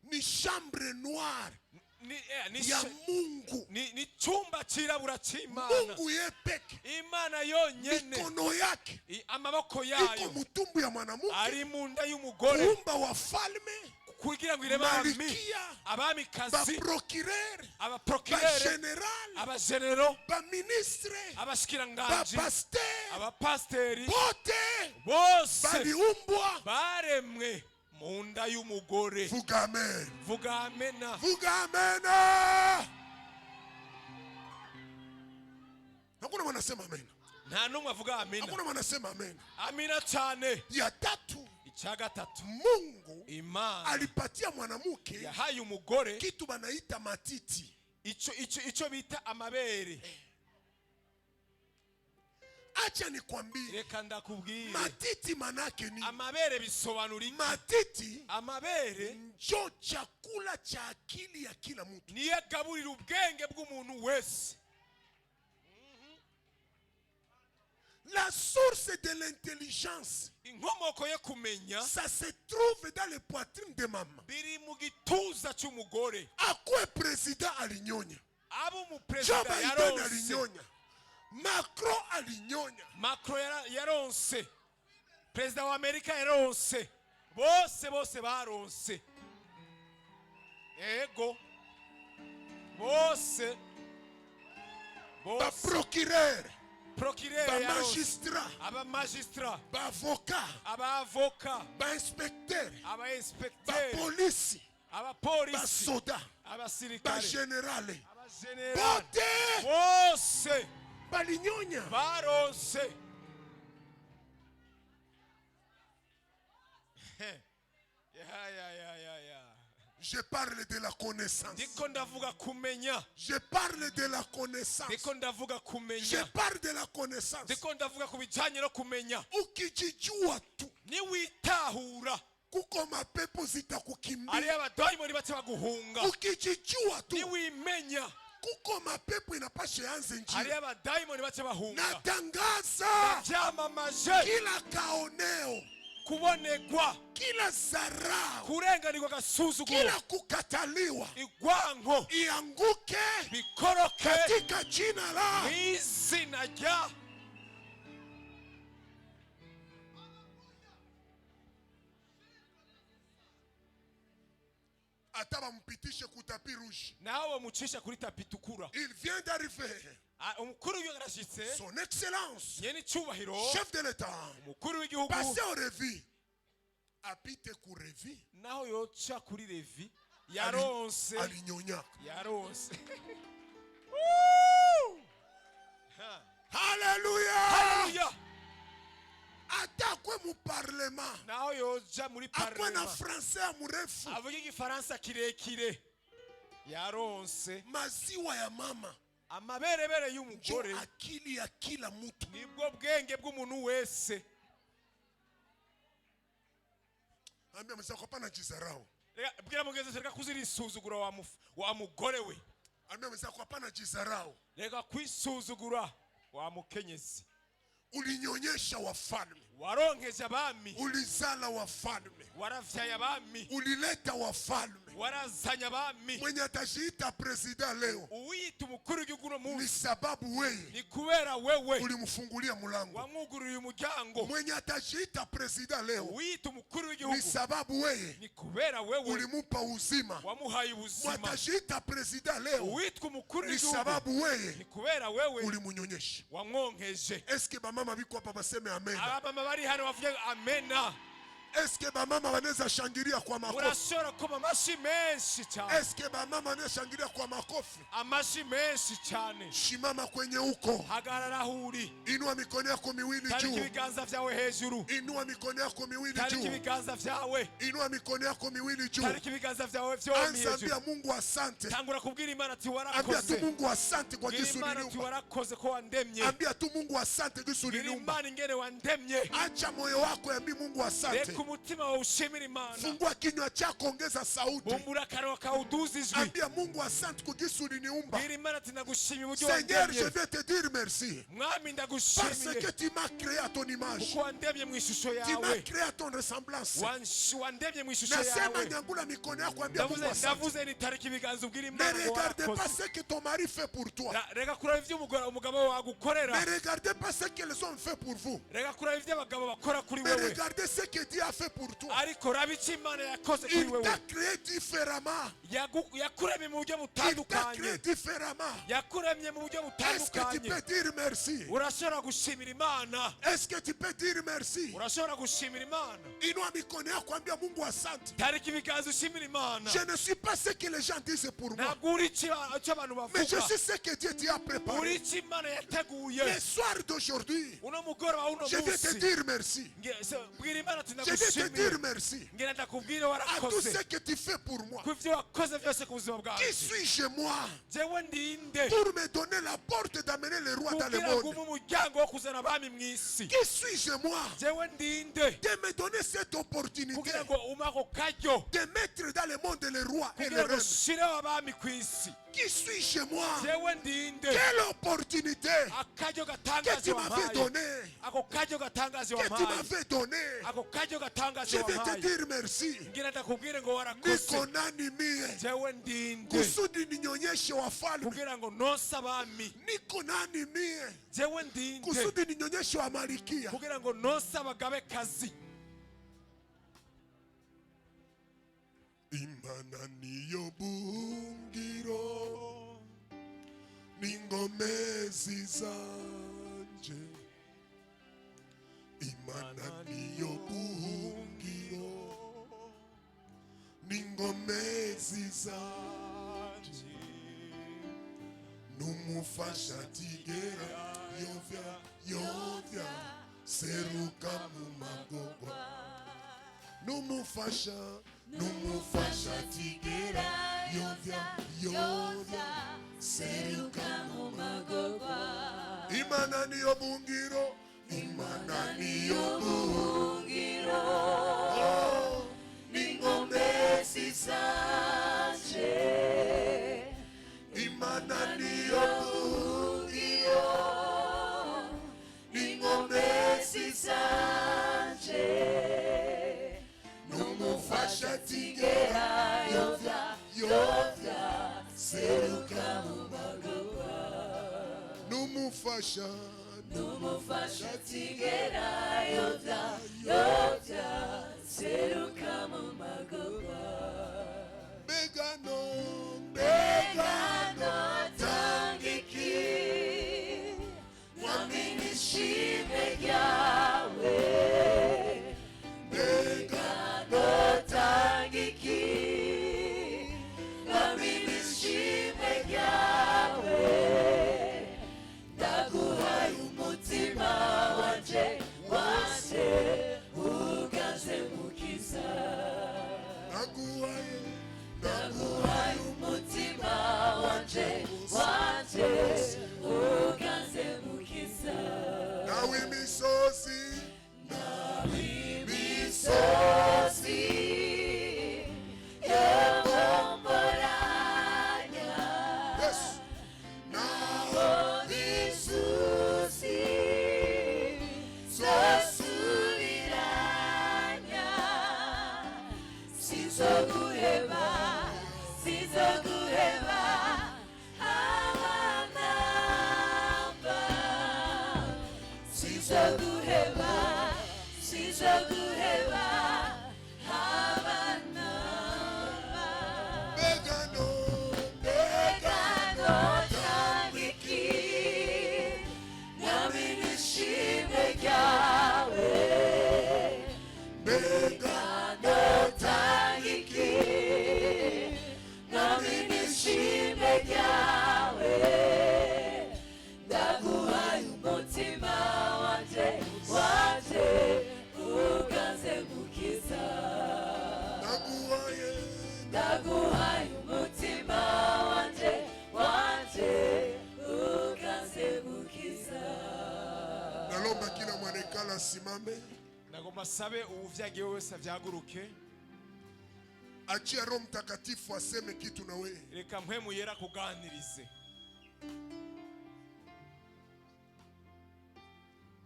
[SPEAKER 1] ni chambre noire
[SPEAKER 2] ni, eh, ni,
[SPEAKER 1] ya Mungu.
[SPEAKER 2] ni cyumba cyirabura cy'Imana.
[SPEAKER 1] Mungu ye peke,
[SPEAKER 2] Imana yonyene,
[SPEAKER 1] mikono yake
[SPEAKER 2] amaboko
[SPEAKER 1] iko
[SPEAKER 2] yayo
[SPEAKER 1] mutumbu ya mwanamke
[SPEAKER 2] ari mu nda y'umugore
[SPEAKER 1] kuumba wafalme,
[SPEAKER 2] kugira ngo ireme abami,
[SPEAKER 1] malikia,
[SPEAKER 2] abamikazi,
[SPEAKER 1] baprocureur,
[SPEAKER 2] abaprokirere,
[SPEAKER 1] bagénéral,
[SPEAKER 2] abagenero,
[SPEAKER 1] baministre,
[SPEAKER 2] abashikiranganji,
[SPEAKER 1] bapasteur,
[SPEAKER 2] abapasiteri,
[SPEAKER 1] bote
[SPEAKER 2] bose
[SPEAKER 1] baliumbwa.
[SPEAKER 2] Baremwe mu nda y'umugore.
[SPEAKER 1] Vuga amen.
[SPEAKER 2] Vuga amena.
[SPEAKER 1] Vuga amena. Hakuna mwanasema amen.
[SPEAKER 2] Nta n'umwe avuga amina.
[SPEAKER 1] Hakuna wanasema amen.
[SPEAKER 2] Amina cyane.
[SPEAKER 1] Ya tatu,
[SPEAKER 2] Icya gatatu,
[SPEAKER 1] Mungu
[SPEAKER 2] Imana
[SPEAKER 1] alipatia mwanamke
[SPEAKER 2] yahaye umugore
[SPEAKER 1] kitu banaita matiti.
[SPEAKER 2] Icyo bita amabere.
[SPEAKER 1] Acha nikwambie,
[SPEAKER 2] Reka ndakubwire,
[SPEAKER 1] matiti manake ni
[SPEAKER 2] amabere bisobanura iki?
[SPEAKER 1] Matiti
[SPEAKER 2] Amabere
[SPEAKER 1] njo chakula cha akili ya kila mtu.
[SPEAKER 2] Niyo agaburira ubwenge bw'umuntu wese.
[SPEAKER 1] La source de l'intelligence,
[SPEAKER 2] Inkomoko yo kumenya
[SPEAKER 1] ça se trouve dans les poitrines de maman.
[SPEAKER 2] Biri mu gituza cy'umugore.
[SPEAKER 1] Akwe président alinyonya,
[SPEAKER 2] Abo
[SPEAKER 1] Joe
[SPEAKER 2] umuperezida
[SPEAKER 1] Biden
[SPEAKER 2] yaronse,
[SPEAKER 1] alinyonya, Macron alinyonya.
[SPEAKER 2] Macron yaronse, perezida wa Amerika yaronse, bose bose baronse, ego bose bose.
[SPEAKER 1] Baprocureur,
[SPEAKER 2] Procureur yaronse,
[SPEAKER 1] bamagistrat,
[SPEAKER 2] abamagistrat,
[SPEAKER 1] baavocat,
[SPEAKER 2] abavoka,
[SPEAKER 1] bainspecteur,
[SPEAKER 2] abainspecteur,
[SPEAKER 1] bapolisi,
[SPEAKER 2] abapolisi,
[SPEAKER 1] basoda,
[SPEAKER 2] abasirikare,
[SPEAKER 1] bagénéral,
[SPEAKER 2] abagenerali,
[SPEAKER 1] bote
[SPEAKER 2] bose
[SPEAKER 1] balinyonya.
[SPEAKER 2] Baronse. Ya, ya, ya, ya, ya.
[SPEAKER 1] Je parle de la connaissance.
[SPEAKER 2] Ndiko ndavuga kumenya.
[SPEAKER 1] Je parle de la connaissance.
[SPEAKER 2] Ndiko ndavuga
[SPEAKER 1] Je
[SPEAKER 2] kumenya.
[SPEAKER 1] parle de la connaissance.
[SPEAKER 2] Ndiko ndavuga ku bijyanye no kumenya.
[SPEAKER 1] Ukijijua tu,
[SPEAKER 2] Niwitahura,
[SPEAKER 1] kuko mapepo zitakukimbia.
[SPEAKER 2] Ariyo abadayimoni bace baguhunga.
[SPEAKER 1] Ukijijua tu,
[SPEAKER 2] Niwimenya,
[SPEAKER 1] kuko mapepo inapasha anze njia.
[SPEAKER 2] Ariyo abadayimoni bace bahunga.
[SPEAKER 1] Natangaza
[SPEAKER 2] Byamamaje
[SPEAKER 1] kila kaoneo,
[SPEAKER 2] kubonegwa,
[SPEAKER 1] kila zarau,
[SPEAKER 2] kurenganirwa, agasuzuguro,
[SPEAKER 1] kila kukataliwa
[SPEAKER 2] igwanko
[SPEAKER 1] ianguke
[SPEAKER 2] bikoroke
[SPEAKER 1] katika jina la
[SPEAKER 2] mu izina rya
[SPEAKER 1] Ata bampitishe ku tapis rouge.
[SPEAKER 2] Nawe mucisha kuri tapis itukura.
[SPEAKER 1] Il vient d'arriver.
[SPEAKER 2] Ah, umukuru w'igihugu arashyitse.
[SPEAKER 1] Son Excellence,
[SPEAKER 2] Nyene icyubahiro,
[SPEAKER 1] chef de l'État,
[SPEAKER 2] umukuru w'igihugu,
[SPEAKER 1] passez au revue. Apite ku revue.
[SPEAKER 2] Naho yoca kuri revue, yaronse.
[SPEAKER 1] Alinyonya.
[SPEAKER 2] Yaronse. Woo! Ha.
[SPEAKER 1] Alléluia.
[SPEAKER 2] Haleluya.
[SPEAKER 1] Ata akwe mu parlement.
[SPEAKER 2] Naho yoja muri
[SPEAKER 1] Akwe na
[SPEAKER 2] parlement,
[SPEAKER 1] français ya murefu.
[SPEAKER 2] Avuga igifaransa kirekire, yaronse.
[SPEAKER 1] Maziwa ya mama
[SPEAKER 2] Amaberebere
[SPEAKER 1] njo
[SPEAKER 2] y'umugore
[SPEAKER 1] akili ya kila mtu.
[SPEAKER 2] Nibwo bwenge bw'umuntu wese.
[SPEAKER 1] Ambia mwenzako, hapana jizarau.
[SPEAKER 2] Reka- bwira mugenzi wawe, reka kuzirisuzugura wa wa mugore we.
[SPEAKER 1] Ambia mwenzako, hapana jizarau.
[SPEAKER 2] Reka kwisuzugura wa mukenyezi.
[SPEAKER 1] Ulinyonyesha wafalme.
[SPEAKER 2] Waronkeje abami.
[SPEAKER 1] Ulizala wafalme.
[SPEAKER 2] Waravyaye abami.
[SPEAKER 1] Ulileta wafalme.
[SPEAKER 2] Warazanye abami.
[SPEAKER 1] Mwenye atajiita président leo
[SPEAKER 2] Uwiyita umukuru w'igihugu uno
[SPEAKER 1] ni
[SPEAKER 2] munsi
[SPEAKER 1] sababu weye
[SPEAKER 2] ni kubera wewe
[SPEAKER 1] ulimfungulia mlango.
[SPEAKER 2] Wamwugururiye umuryango.
[SPEAKER 1] Mwenye atajiita président leo
[SPEAKER 2] Uwiyita umukuru
[SPEAKER 1] ni
[SPEAKER 2] w'igihugu
[SPEAKER 1] sababu weye
[SPEAKER 2] ni kubera wewe
[SPEAKER 1] ulimupa uzima.
[SPEAKER 2] wamuhaye ubuzima.
[SPEAKER 1] Mwatajiita président leo
[SPEAKER 2] Uwitwa umukuru
[SPEAKER 1] ni
[SPEAKER 2] w'igihugu
[SPEAKER 1] sababu weye
[SPEAKER 2] ni kubera wewe
[SPEAKER 1] ulimunyonyesha.
[SPEAKER 2] wamwonkeje.
[SPEAKER 1] Eske bamama biko hapa baseme amen?
[SPEAKER 2] Abamama bari hano bavuge amena.
[SPEAKER 1] Eske bamama wanaweza shangilia kwa makofi?
[SPEAKER 2] Murashobora kuba amashi menshi cyane.
[SPEAKER 1] Eske bamama wanaweza shangilia kwa makofi?
[SPEAKER 2] Amashi menshi cyane.
[SPEAKER 1] Shimama kwenye uko,
[SPEAKER 2] Hagarara aho uri.
[SPEAKER 1] Inua mikono yako miwili
[SPEAKER 2] Tarika
[SPEAKER 1] juu,
[SPEAKER 2] ibiganza byawe hejuru.
[SPEAKER 1] Inua mikono yako miwili
[SPEAKER 2] Tarika
[SPEAKER 1] juu,
[SPEAKER 2] ibiganza byawe.
[SPEAKER 1] Inua mikono yako miwili juu.
[SPEAKER 2] Tarika ibiganza byawe byombi
[SPEAKER 1] Anza
[SPEAKER 2] hejuru.
[SPEAKER 1] ambia Mungu asante.
[SPEAKER 2] Tangura kubwira Imana ati
[SPEAKER 1] Ambia tu
[SPEAKER 2] warakoze.
[SPEAKER 1] Mungu asante kwa
[SPEAKER 2] Bwira
[SPEAKER 1] jinsi
[SPEAKER 2] Imana ati
[SPEAKER 1] uliniumba.
[SPEAKER 2] warakoze ko wandemye.
[SPEAKER 1] Ambia tu Mungu asante jinsi
[SPEAKER 2] Bwira
[SPEAKER 1] uliniumba.
[SPEAKER 2] Imana ingene wandemye.
[SPEAKER 1] Acha moyo wako, ambia Mungu asante.
[SPEAKER 2] Reka umutima wawe ushimire Imana.
[SPEAKER 1] Fungua kinywa chako, ongeza sauti.
[SPEAKER 2] Bumbura akanwa kawe uduze ijwi.
[SPEAKER 1] Ambia Mungu asante kwa jinsi uliniumba.
[SPEAKER 2] Bwira Imana ati ndagushimye uburyo
[SPEAKER 1] Seigneur, je
[SPEAKER 2] wandemye.
[SPEAKER 1] viens te dire merci.
[SPEAKER 2] Mwami
[SPEAKER 1] Parce
[SPEAKER 2] ndagushimiye
[SPEAKER 1] que tu m'as créé à ton image.
[SPEAKER 2] kuko wandemye mu ishusho
[SPEAKER 1] Tu m'as
[SPEAKER 2] yawe.
[SPEAKER 1] créé à ton ressemblance.
[SPEAKER 2] Wandemye mu ishusho
[SPEAKER 1] Nasema
[SPEAKER 2] yawe.
[SPEAKER 1] nyangula mikono yako, ambia Mungu
[SPEAKER 2] Ndavuze
[SPEAKER 1] asante.
[SPEAKER 2] ndavuze nitarika ibiganza ubwira
[SPEAKER 1] Ne
[SPEAKER 2] Imana ngo
[SPEAKER 1] regardez pas
[SPEAKER 2] warakoze.
[SPEAKER 1] ce que ton mari fait pour toi.
[SPEAKER 2] Reka kuraba ibyo umugabo wawe agukorera.
[SPEAKER 1] Ne regardez pas ce que les hommes font pour vous.
[SPEAKER 2] Reka kuraba ibyo abagabo bakora kuri
[SPEAKER 1] Mais
[SPEAKER 2] wewe.
[SPEAKER 1] regardez ce que Dieu a a fait pour toi.
[SPEAKER 2] Ariko raba icyo Imana yakoze kuri
[SPEAKER 1] Il
[SPEAKER 2] wewe.
[SPEAKER 1] t'a créé différemment.
[SPEAKER 2] Yakuremye mu buryo
[SPEAKER 1] Il t'a
[SPEAKER 2] butandukanye.
[SPEAKER 1] créé différemment.
[SPEAKER 2] Yakuremye mu buryo
[SPEAKER 1] Est-ce que tu
[SPEAKER 2] butandukanye.
[SPEAKER 1] peux dire merci?
[SPEAKER 2] Urashobora gushimira Imana?
[SPEAKER 1] Est-ce que tu peux dire merci?
[SPEAKER 2] Urashobora gushimira Imana?
[SPEAKER 1] Inua mikono yako, ambia Mungu asante.
[SPEAKER 2] Tarika ibiganza ushimira Imana.
[SPEAKER 1] Je ne suis pas ce que les gens disent pour moi,
[SPEAKER 2] Ntabwo uri icyo icyo abantu
[SPEAKER 1] mais je
[SPEAKER 2] bavuga.
[SPEAKER 1] suis ce que Dieu t'a préparé.
[SPEAKER 2] Uri icyo Imana yateguye.
[SPEAKER 1] Le soir d'aujourd'hui,
[SPEAKER 2] Uno mugoroba uno
[SPEAKER 1] je vais te
[SPEAKER 2] munsi
[SPEAKER 1] dire merci.
[SPEAKER 2] Bwira Imana ati
[SPEAKER 1] Je vais te
[SPEAKER 2] ndagushimiye.
[SPEAKER 1] dire merci
[SPEAKER 2] Ngira ndakubwire
[SPEAKER 1] à tout
[SPEAKER 2] warakoze
[SPEAKER 1] ce que tu fais pour moi.
[SPEAKER 2] ku byo wakoze byose ku buzima
[SPEAKER 1] Qui
[SPEAKER 2] bwanjye.
[SPEAKER 1] suis-je, moi,
[SPEAKER 2] Jewe ndinde
[SPEAKER 1] pour me donner la porte d'amener les rois dans le
[SPEAKER 2] kugira ngo
[SPEAKER 1] monde?
[SPEAKER 2] umpe umuryango wo kuzana abami mu isi?
[SPEAKER 1] Qui suis-je, moi,
[SPEAKER 2] Jewe ndinde
[SPEAKER 1] de me donner cette opportunité
[SPEAKER 2] kugira ngo umpe ako karyo
[SPEAKER 1] de mettre dans le monde les rois et les
[SPEAKER 2] kugira ngo
[SPEAKER 1] reines?
[SPEAKER 2] ushireho abami ku isi?
[SPEAKER 1] Qui suis-je, moi?
[SPEAKER 2] Jewe ndinde?
[SPEAKER 1] Quelle opportunité
[SPEAKER 2] Akaryo
[SPEAKER 1] que
[SPEAKER 2] gatangaje
[SPEAKER 1] tu m'avais
[SPEAKER 2] wampaye.
[SPEAKER 1] donnée,
[SPEAKER 2] Ako karyo gatangaje
[SPEAKER 1] que tu
[SPEAKER 2] wampaye.
[SPEAKER 1] m'avais donné.
[SPEAKER 2] Ako karyo gatangaje
[SPEAKER 1] Je vais te
[SPEAKER 2] wampaye.
[SPEAKER 1] dire merci.
[SPEAKER 2] Ngira ndakubwire ngo warakoze.
[SPEAKER 1] Niko nani mie
[SPEAKER 2] Jewe ndinde
[SPEAKER 1] kusudi ninyonyeshe wafalme?
[SPEAKER 2] Kugira ngo nonse abami?
[SPEAKER 1] Niko nani mie
[SPEAKER 2] Jewe ndinde
[SPEAKER 1] kusudi ninyonyeshe wa malikia?
[SPEAKER 2] Kugira ngo nonse abagabekazi?
[SPEAKER 1] Imana niyo buhungiro n'ingomezi zanje. Imana niyo buhungiro n'ingomezi zanje, n'umufasha tigera yovya yovya, seruka mu magorwa. N'umufasha, n'umufasha tigera yovya yovya, seruka mu magorwa. Imana niyo buhungiro, Imana niyo buhungiro n'ingomezi zanje. Imana niyo buhungiro n'ingomezi zanje, n'umufasha tigera yovya yovya, seruka mu magorwa. N'umufasha,
[SPEAKER 3] N'umufasha tigera yovya yovya, seruka mu magorwa.
[SPEAKER 1] Mbega no, mbega
[SPEAKER 3] Notanga iki mwami n'ishimwe ryawe?
[SPEAKER 1] Mbega
[SPEAKER 3] Notanga iki mwami n'ishimwe ryawe? Ndaguhaye umutima wanje wanje, uganze mukiza.
[SPEAKER 1] Naguhaye.
[SPEAKER 3] Ndaguhaye umutima wanje wanje, uganze mukiza.
[SPEAKER 1] Nawe imisozi,
[SPEAKER 3] Imisozi yomboranya,
[SPEAKER 1] Yesu, nawe
[SPEAKER 3] inzuzi zosubiranya, sizoguheba, sizoguheba abanamba. Sizoguheba, sizoguheba abanamba.
[SPEAKER 1] Mbega no, mbega
[SPEAKER 3] Notanga iki mwami n'ishimwe ryawe?
[SPEAKER 1] Mbega
[SPEAKER 3] Notanga iki mwami n'ishimwe ryawe? Ndaguhaye umutima wanje wanje, uganze mukiza.
[SPEAKER 1] Naguhaye.
[SPEAKER 3] Ndaguhaye umutima wanje wanje, uganze mukiza.
[SPEAKER 1] Nalomba kila mwanekala asimame.
[SPEAKER 2] Nagomba sabe uwuvyagiwe wese avyaguruke.
[SPEAKER 1] Achia Roho Mtakatifu aseme kitu na wewe.
[SPEAKER 2] Reka Mpwemu Yera kuganirize.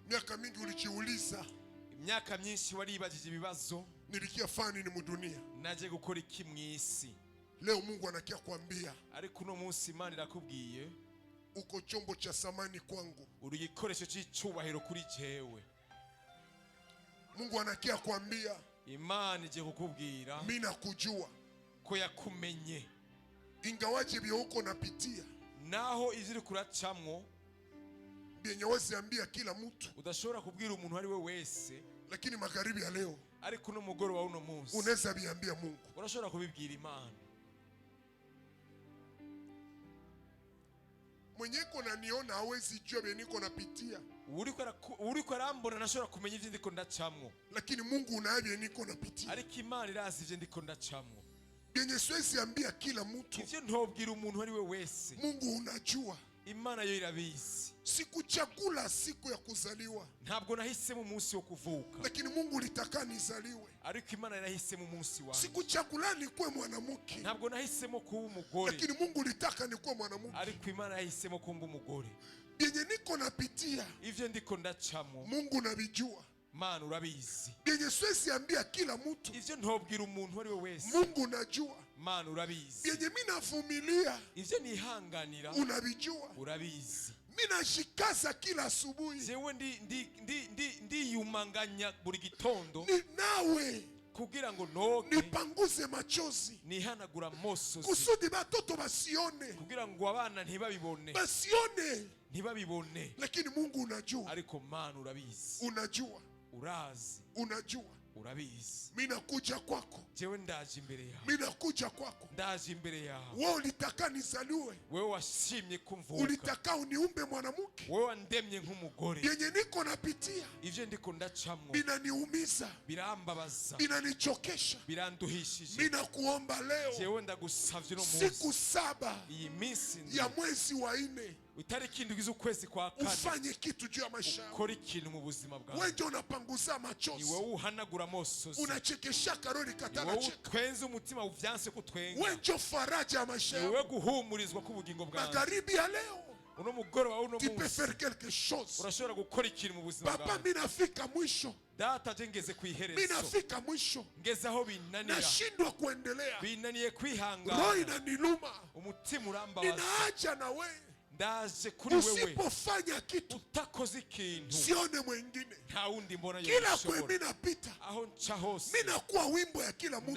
[SPEAKER 1] Miaka mingi ulijiuliza,
[SPEAKER 2] Imyaka myinshi waribagije ibibazo,
[SPEAKER 1] nilikia fani ni mudunia?
[SPEAKER 2] Naje gukora iki mu isi?
[SPEAKER 1] Leo Mungu anakia kuambia,
[SPEAKER 2] Ariko uno munsi Imana irakubwiye,
[SPEAKER 1] uko chombo cha samani kwangu.
[SPEAKER 2] Uri igikoresho cy'icyubahiro kuri jewe.
[SPEAKER 1] Mungu anakia kuambia,
[SPEAKER 2] Imana igiye kukubwira
[SPEAKER 1] mi nakujua,
[SPEAKER 2] ko yakumenye.
[SPEAKER 1] Ingawaje vya uko napitia,
[SPEAKER 2] Naho ivyo uri kuracamwo,
[SPEAKER 1] vyenye wezi ambia kila mtu,
[SPEAKER 2] udashobora kubwira umuntu uwo ari we wese,
[SPEAKER 1] lakini magharibi ya leo
[SPEAKER 2] ariko uno mugoroba w'uno munsi
[SPEAKER 1] unaweza viambia Mungu.
[SPEAKER 2] Urashobora kubibwira Imana.
[SPEAKER 1] Mwenye iko naniona hawezi jua vyenye niko napitia,
[SPEAKER 2] Uriko arambona ntashobora kumenya ivyo ndiko ndacamwo,
[SPEAKER 1] lakini Mungu unaye vyenye niko napitia,
[SPEAKER 2] ariko Imana irazi ivyo ndiko ndacamwo,
[SPEAKER 1] vyenye siwezi ambia kila mtu.
[SPEAKER 2] Ivyo ntobwira umuntu uwo ari we wese.
[SPEAKER 1] Mungu unajua.
[SPEAKER 2] Imana yo irabizi.
[SPEAKER 1] Sikuchagula siku ya kuzaliwa,
[SPEAKER 2] Ntabwo nahisemo umunsi wo kuvuka,
[SPEAKER 1] lakini Mungu ulitaka nizaliwe.
[SPEAKER 2] Ariko Imana yarahisemo umunsi wanjye.
[SPEAKER 1] Sikuchagula nikuwe mwanamke,
[SPEAKER 2] Ntabwo nahisemo kuba umugore,
[SPEAKER 1] lakini Mungu ulitaka nikuwe mwanamke.
[SPEAKER 2] Ariko Imana yahisemo kumba umugore.
[SPEAKER 1] Vyenye niko napitia,
[SPEAKER 2] Ivyo ndiko ndacamo,
[SPEAKER 1] Mungu navijua.
[SPEAKER 2] Mana urabizi.
[SPEAKER 1] Vyenye siwezi ambia kila mtu,
[SPEAKER 2] Ivyo ntobwira umuntu uwo ari we wese,
[SPEAKER 1] Mungu najua.
[SPEAKER 2] Mana urabizi.
[SPEAKER 1] Vyenye mi navumilia,
[SPEAKER 2] Ivyo nihanganira,
[SPEAKER 1] unavijua.
[SPEAKER 2] Urabizi.
[SPEAKER 1] Mi najikaza kila asubuhi,
[SPEAKER 2] Jewe ndi ndi ndi ndi ndiyumanganya buri gitondo
[SPEAKER 1] ni nawe
[SPEAKER 2] kugira ngo noge,
[SPEAKER 1] nipanguze machozi
[SPEAKER 2] nihanagura amosozi
[SPEAKER 1] kusudi batoto basione,
[SPEAKER 2] kugira ngo abana ntibabibone,
[SPEAKER 1] basione,
[SPEAKER 2] ntibabibone.
[SPEAKER 1] Lakini Mungu unajua,
[SPEAKER 2] Ariko Mana urabizi,
[SPEAKER 1] unajua,
[SPEAKER 2] urazi,
[SPEAKER 1] unajua.
[SPEAKER 2] Urabizi.
[SPEAKER 1] Mi nakuja kwako,
[SPEAKER 2] Jewe ndaje imbere yawe,
[SPEAKER 1] mi nakuja kwako.
[SPEAKER 2] Ndaje imbere yawe.
[SPEAKER 1] Wewe ulitaka nizaliwe,
[SPEAKER 2] Wewe washimye ko mvuka,
[SPEAKER 1] ulitaka uniumbe mwanamke.
[SPEAKER 2] Wewe wandemye nk'umugore.
[SPEAKER 1] Vyenye niko napitia
[SPEAKER 2] Ivyo ndiko ndacamwo
[SPEAKER 1] vinaniumiza,
[SPEAKER 2] birambabaza,
[SPEAKER 1] vinanichokesha.
[SPEAKER 2] Biranduhishije.
[SPEAKER 1] Mi nakuomba leo,
[SPEAKER 2] Jewe ndagusavye uno munsi,
[SPEAKER 1] siku 7
[SPEAKER 2] iyi minsi ndwi,
[SPEAKER 1] ya mwezi wa nne,
[SPEAKER 2] itariki 7 z'ukwezi kwa kane,
[SPEAKER 1] ufanye kitu juu ya maisha yako.
[SPEAKER 2] ukora ikintu mu buzima bwawe.
[SPEAKER 1] Wewe ndio unapanguza
[SPEAKER 2] Ni
[SPEAKER 1] machozi,
[SPEAKER 2] wowe uhanagura amosozi,
[SPEAKER 1] unachekesha karoli
[SPEAKER 2] ni
[SPEAKER 1] katana
[SPEAKER 2] wowe
[SPEAKER 1] cheka.
[SPEAKER 2] utwenza umutima uvyanse kutwenga,
[SPEAKER 1] Wewe ndio faraja ya maisha
[SPEAKER 2] ni
[SPEAKER 1] yako.
[SPEAKER 2] wowe guhumurizwa k'ubugingo bwanjye.
[SPEAKER 1] Magharibi ya leo,
[SPEAKER 2] Uno mugoroba uno
[SPEAKER 1] tu peux
[SPEAKER 2] munsi
[SPEAKER 1] faire quelque chose.
[SPEAKER 2] urashobora gukora ikintu mu buzima
[SPEAKER 1] Papa,
[SPEAKER 2] bwawe.
[SPEAKER 1] mi nafika mwisho,
[SPEAKER 2] Data, je ngeze ku
[SPEAKER 1] mi
[SPEAKER 2] iherezo,
[SPEAKER 1] nafika mwisho,
[SPEAKER 2] ngeze aho binanira,
[SPEAKER 1] nashindwa kuendelea,
[SPEAKER 2] binaniye
[SPEAKER 1] roho
[SPEAKER 2] kwihangana,
[SPEAKER 1] inaniluma,
[SPEAKER 2] umutima urambabaza.
[SPEAKER 1] ninaacha na wewe.
[SPEAKER 2] Ndaje kuri wewe.
[SPEAKER 1] Usipofanya kitu,
[SPEAKER 2] Utakoze ikintu,
[SPEAKER 1] sione mwingine.
[SPEAKER 2] Nta wundi mbona
[SPEAKER 1] Kila kwe
[SPEAKER 2] yoshobora.
[SPEAKER 1] mi napita,
[SPEAKER 2] Aho nca hose,
[SPEAKER 1] mi nakuwa wimbo ya kila mtu,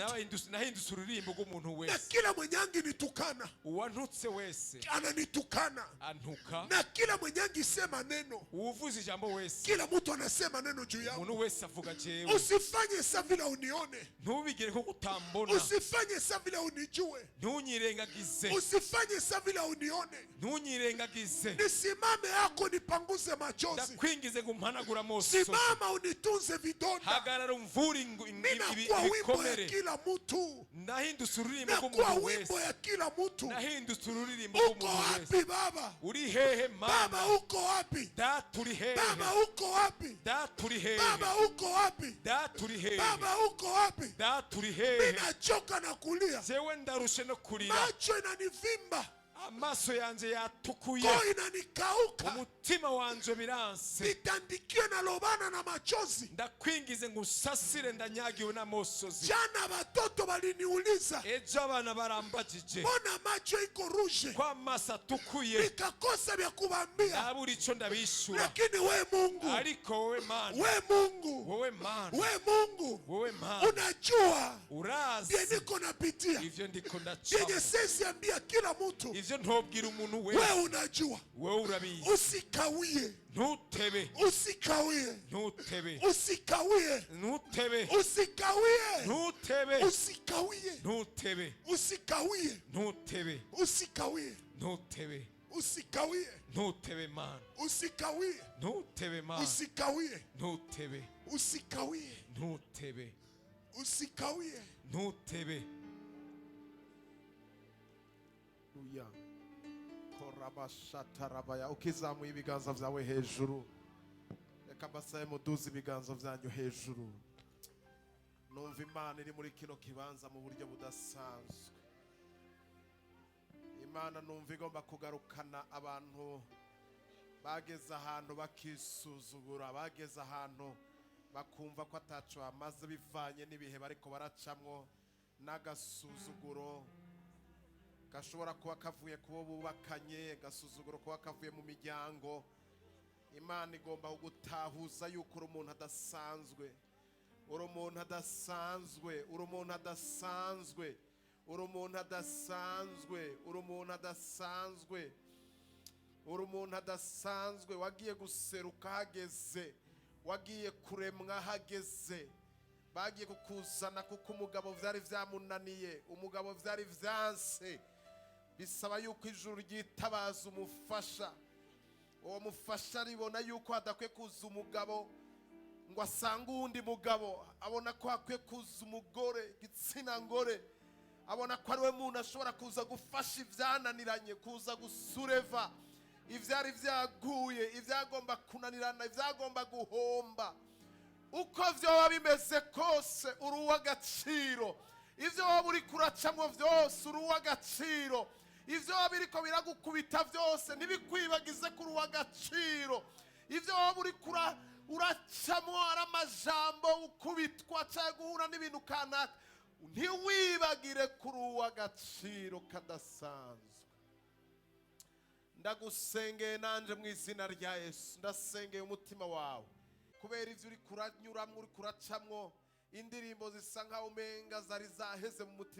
[SPEAKER 2] nahindutse ururirimbo rw'umuntu
[SPEAKER 1] na
[SPEAKER 2] wese.
[SPEAKER 1] kila mwenye nitukana
[SPEAKER 2] Uwantutse wese
[SPEAKER 1] ananitukana,
[SPEAKER 2] antuka,
[SPEAKER 1] na kila mwenye angisema neno,
[SPEAKER 2] uwuvuze ijambo wese,
[SPEAKER 1] kila mtu anasema neno juu yangu.
[SPEAKER 2] umuntu wese avuga jewe.
[SPEAKER 1] Usifanye sa vile unione,
[SPEAKER 2] Ntubigire ko utambona,
[SPEAKER 1] usifanye sa vile unijue,
[SPEAKER 2] ntunyirengagize,
[SPEAKER 1] usifanye sa vile unione.
[SPEAKER 2] Ntunyirengagize.
[SPEAKER 1] Nisimame yako nipanguze machozi,
[SPEAKER 2] Ndakwingize ngo umpanagure amosozi.
[SPEAKER 1] Simama unitunze vidonda.
[SPEAKER 2] Hagarara umvure
[SPEAKER 1] Mi nakuwa wimbo ya
[SPEAKER 2] ibikomere.
[SPEAKER 1] kila mtu,
[SPEAKER 2] Nahindutse ururirimbo
[SPEAKER 1] nakuwa
[SPEAKER 2] rw'umuntu
[SPEAKER 1] wimbo
[SPEAKER 2] wese.
[SPEAKER 1] ya kila mtu.
[SPEAKER 2] Nahindutse ururirimbo
[SPEAKER 1] Uko
[SPEAKER 2] rw'umuntu wese.
[SPEAKER 1] wapi baba?
[SPEAKER 2] Uri hehe Mana?
[SPEAKER 1] Baba, uko wapi?
[SPEAKER 2] Data, uri hehe?
[SPEAKER 1] Baba, uko wapi?
[SPEAKER 2] Data, uri hehe?
[SPEAKER 1] Baba, uko wapi?
[SPEAKER 2] Data, uri hehe?
[SPEAKER 1] Baba, uko wapi?
[SPEAKER 2] Data, uri
[SPEAKER 1] Mi
[SPEAKER 2] hehe?
[SPEAKER 1] nachoka na kulia,
[SPEAKER 2] Jewe ndarushe no kurira,
[SPEAKER 1] macho inanivimba,
[SPEAKER 2] amaso yanjye yatukuye,
[SPEAKER 1] koo inanikauka,
[SPEAKER 2] umutima wanje biranse.
[SPEAKER 1] Nitandikie nalobana na machozi.
[SPEAKER 2] Ndakwingize ngo usasire, ndanyagiwe n'amosozi.
[SPEAKER 1] Jana watoto waliniuliza,
[SPEAKER 2] Ejo abana barambajije
[SPEAKER 1] mbona macho iko rouge?
[SPEAKER 2] ko amaso atukuye,
[SPEAKER 1] Nikakosa vya kuwaambia,
[SPEAKER 2] ndabura ico ndabishura.
[SPEAKER 1] Lakini we Mungu,
[SPEAKER 2] Ariko wowe Mana,
[SPEAKER 1] we Mungu,
[SPEAKER 2] wowe Mana,
[SPEAKER 1] we Mungu,
[SPEAKER 2] wowe Mana,
[SPEAKER 1] unajua
[SPEAKER 2] urazi
[SPEAKER 1] vye niko napitia,
[SPEAKER 2] ivyo ndiko
[SPEAKER 1] vyenye
[SPEAKER 2] ndacamo,
[SPEAKER 1] siwezi ambia kila mtu,
[SPEAKER 2] ivyo ntobwira umuntu
[SPEAKER 1] we
[SPEAKER 2] wese,
[SPEAKER 1] unajua.
[SPEAKER 2] Wewe urabizi.
[SPEAKER 1] Usikawie,
[SPEAKER 2] Ntutebe,
[SPEAKER 1] usikawie,
[SPEAKER 2] ntutebe,
[SPEAKER 1] usikawie,
[SPEAKER 2] ntutebe,
[SPEAKER 1] usikawie,
[SPEAKER 2] ntutebe,
[SPEAKER 1] usikawie,
[SPEAKER 2] ntutebe,
[SPEAKER 1] usikawie,
[SPEAKER 2] ntutebe,
[SPEAKER 1] usikawie,
[SPEAKER 2] ntutebe,
[SPEAKER 1] usikawie,
[SPEAKER 2] ntutebe Mana,
[SPEAKER 1] usikawie,
[SPEAKER 2] ntutebe Mana,
[SPEAKER 1] usikawie,
[SPEAKER 2] ntutebe,
[SPEAKER 1] usikawie,
[SPEAKER 2] ntutebe,
[SPEAKER 1] usikawie.
[SPEAKER 2] Ntutebe.
[SPEAKER 4] Haleluya. Korabashatarabaya. Ukizamuye ibiganza byawe hejuru, reka mbasabe muduze ibiganza byanyu hejuru. Numva Imana iri muri kino kibanza mu buryo budasanzwe. Imana numva igomba kugarukana abantu bageze ahantu bakisuzugura, bageze ahantu bakumva ko ataco bamaze bivanye n'ibihe bariko baracamwo n'agasuzuguro gashobora kuba kavuye kubo bubakanye, agasuzuguro kuba kavuye mu miryango. Imana igomba kugutahuza yuko uri umuntu adasanzwe. Uri umuntu adasanzwe, uri umuntu adasanzwe, uri umuntu adasanzwe, uri umuntu adasanzwe, uri umuntu adasanzwe. Wagiye guseruka hageze, wagiye kuremwa hageze. Bagiye kukuzana kuko umugabo vyari vyamunaniye, umugabo vyari vyanse. Bisaba yuko ijuru ryitabaza umufasha. Uwo mufasha ribona yuko hadakwiye kuza umugabo ngo asange uwundi mugabo, abona ko hakwiye kuza umugore, igitsina ngore. Abona ko ari we muntu ashobora kuza gufasha ibyananiranye, kuza gusureva ibyari byaguye, ibyagomba kunanirana, ibyagomba guhomba. Uko byoba bimeze kose, uri uw'agaciro. Ibyo waba uri kuracamo byose, uri uw'agaciro. Ibyo waba biriko biragukubita byose, ntibikwibagize ko uri uw'agaciro. Ibyo waba uri uracamo ari amajambo, ukubitwa cyangwa guhura n'ibintu kanaka, ntiwibagire ko uri uw'agaciro kadasanzwe. Ndagusengeye nanje mu izina rya Yesu, ndasengeye umutima wawe. Kubera ivyo uri kuranyuramwo, uri kuracamwo, indirimbo zisa nkaho umenga zari zaheze mu mutima.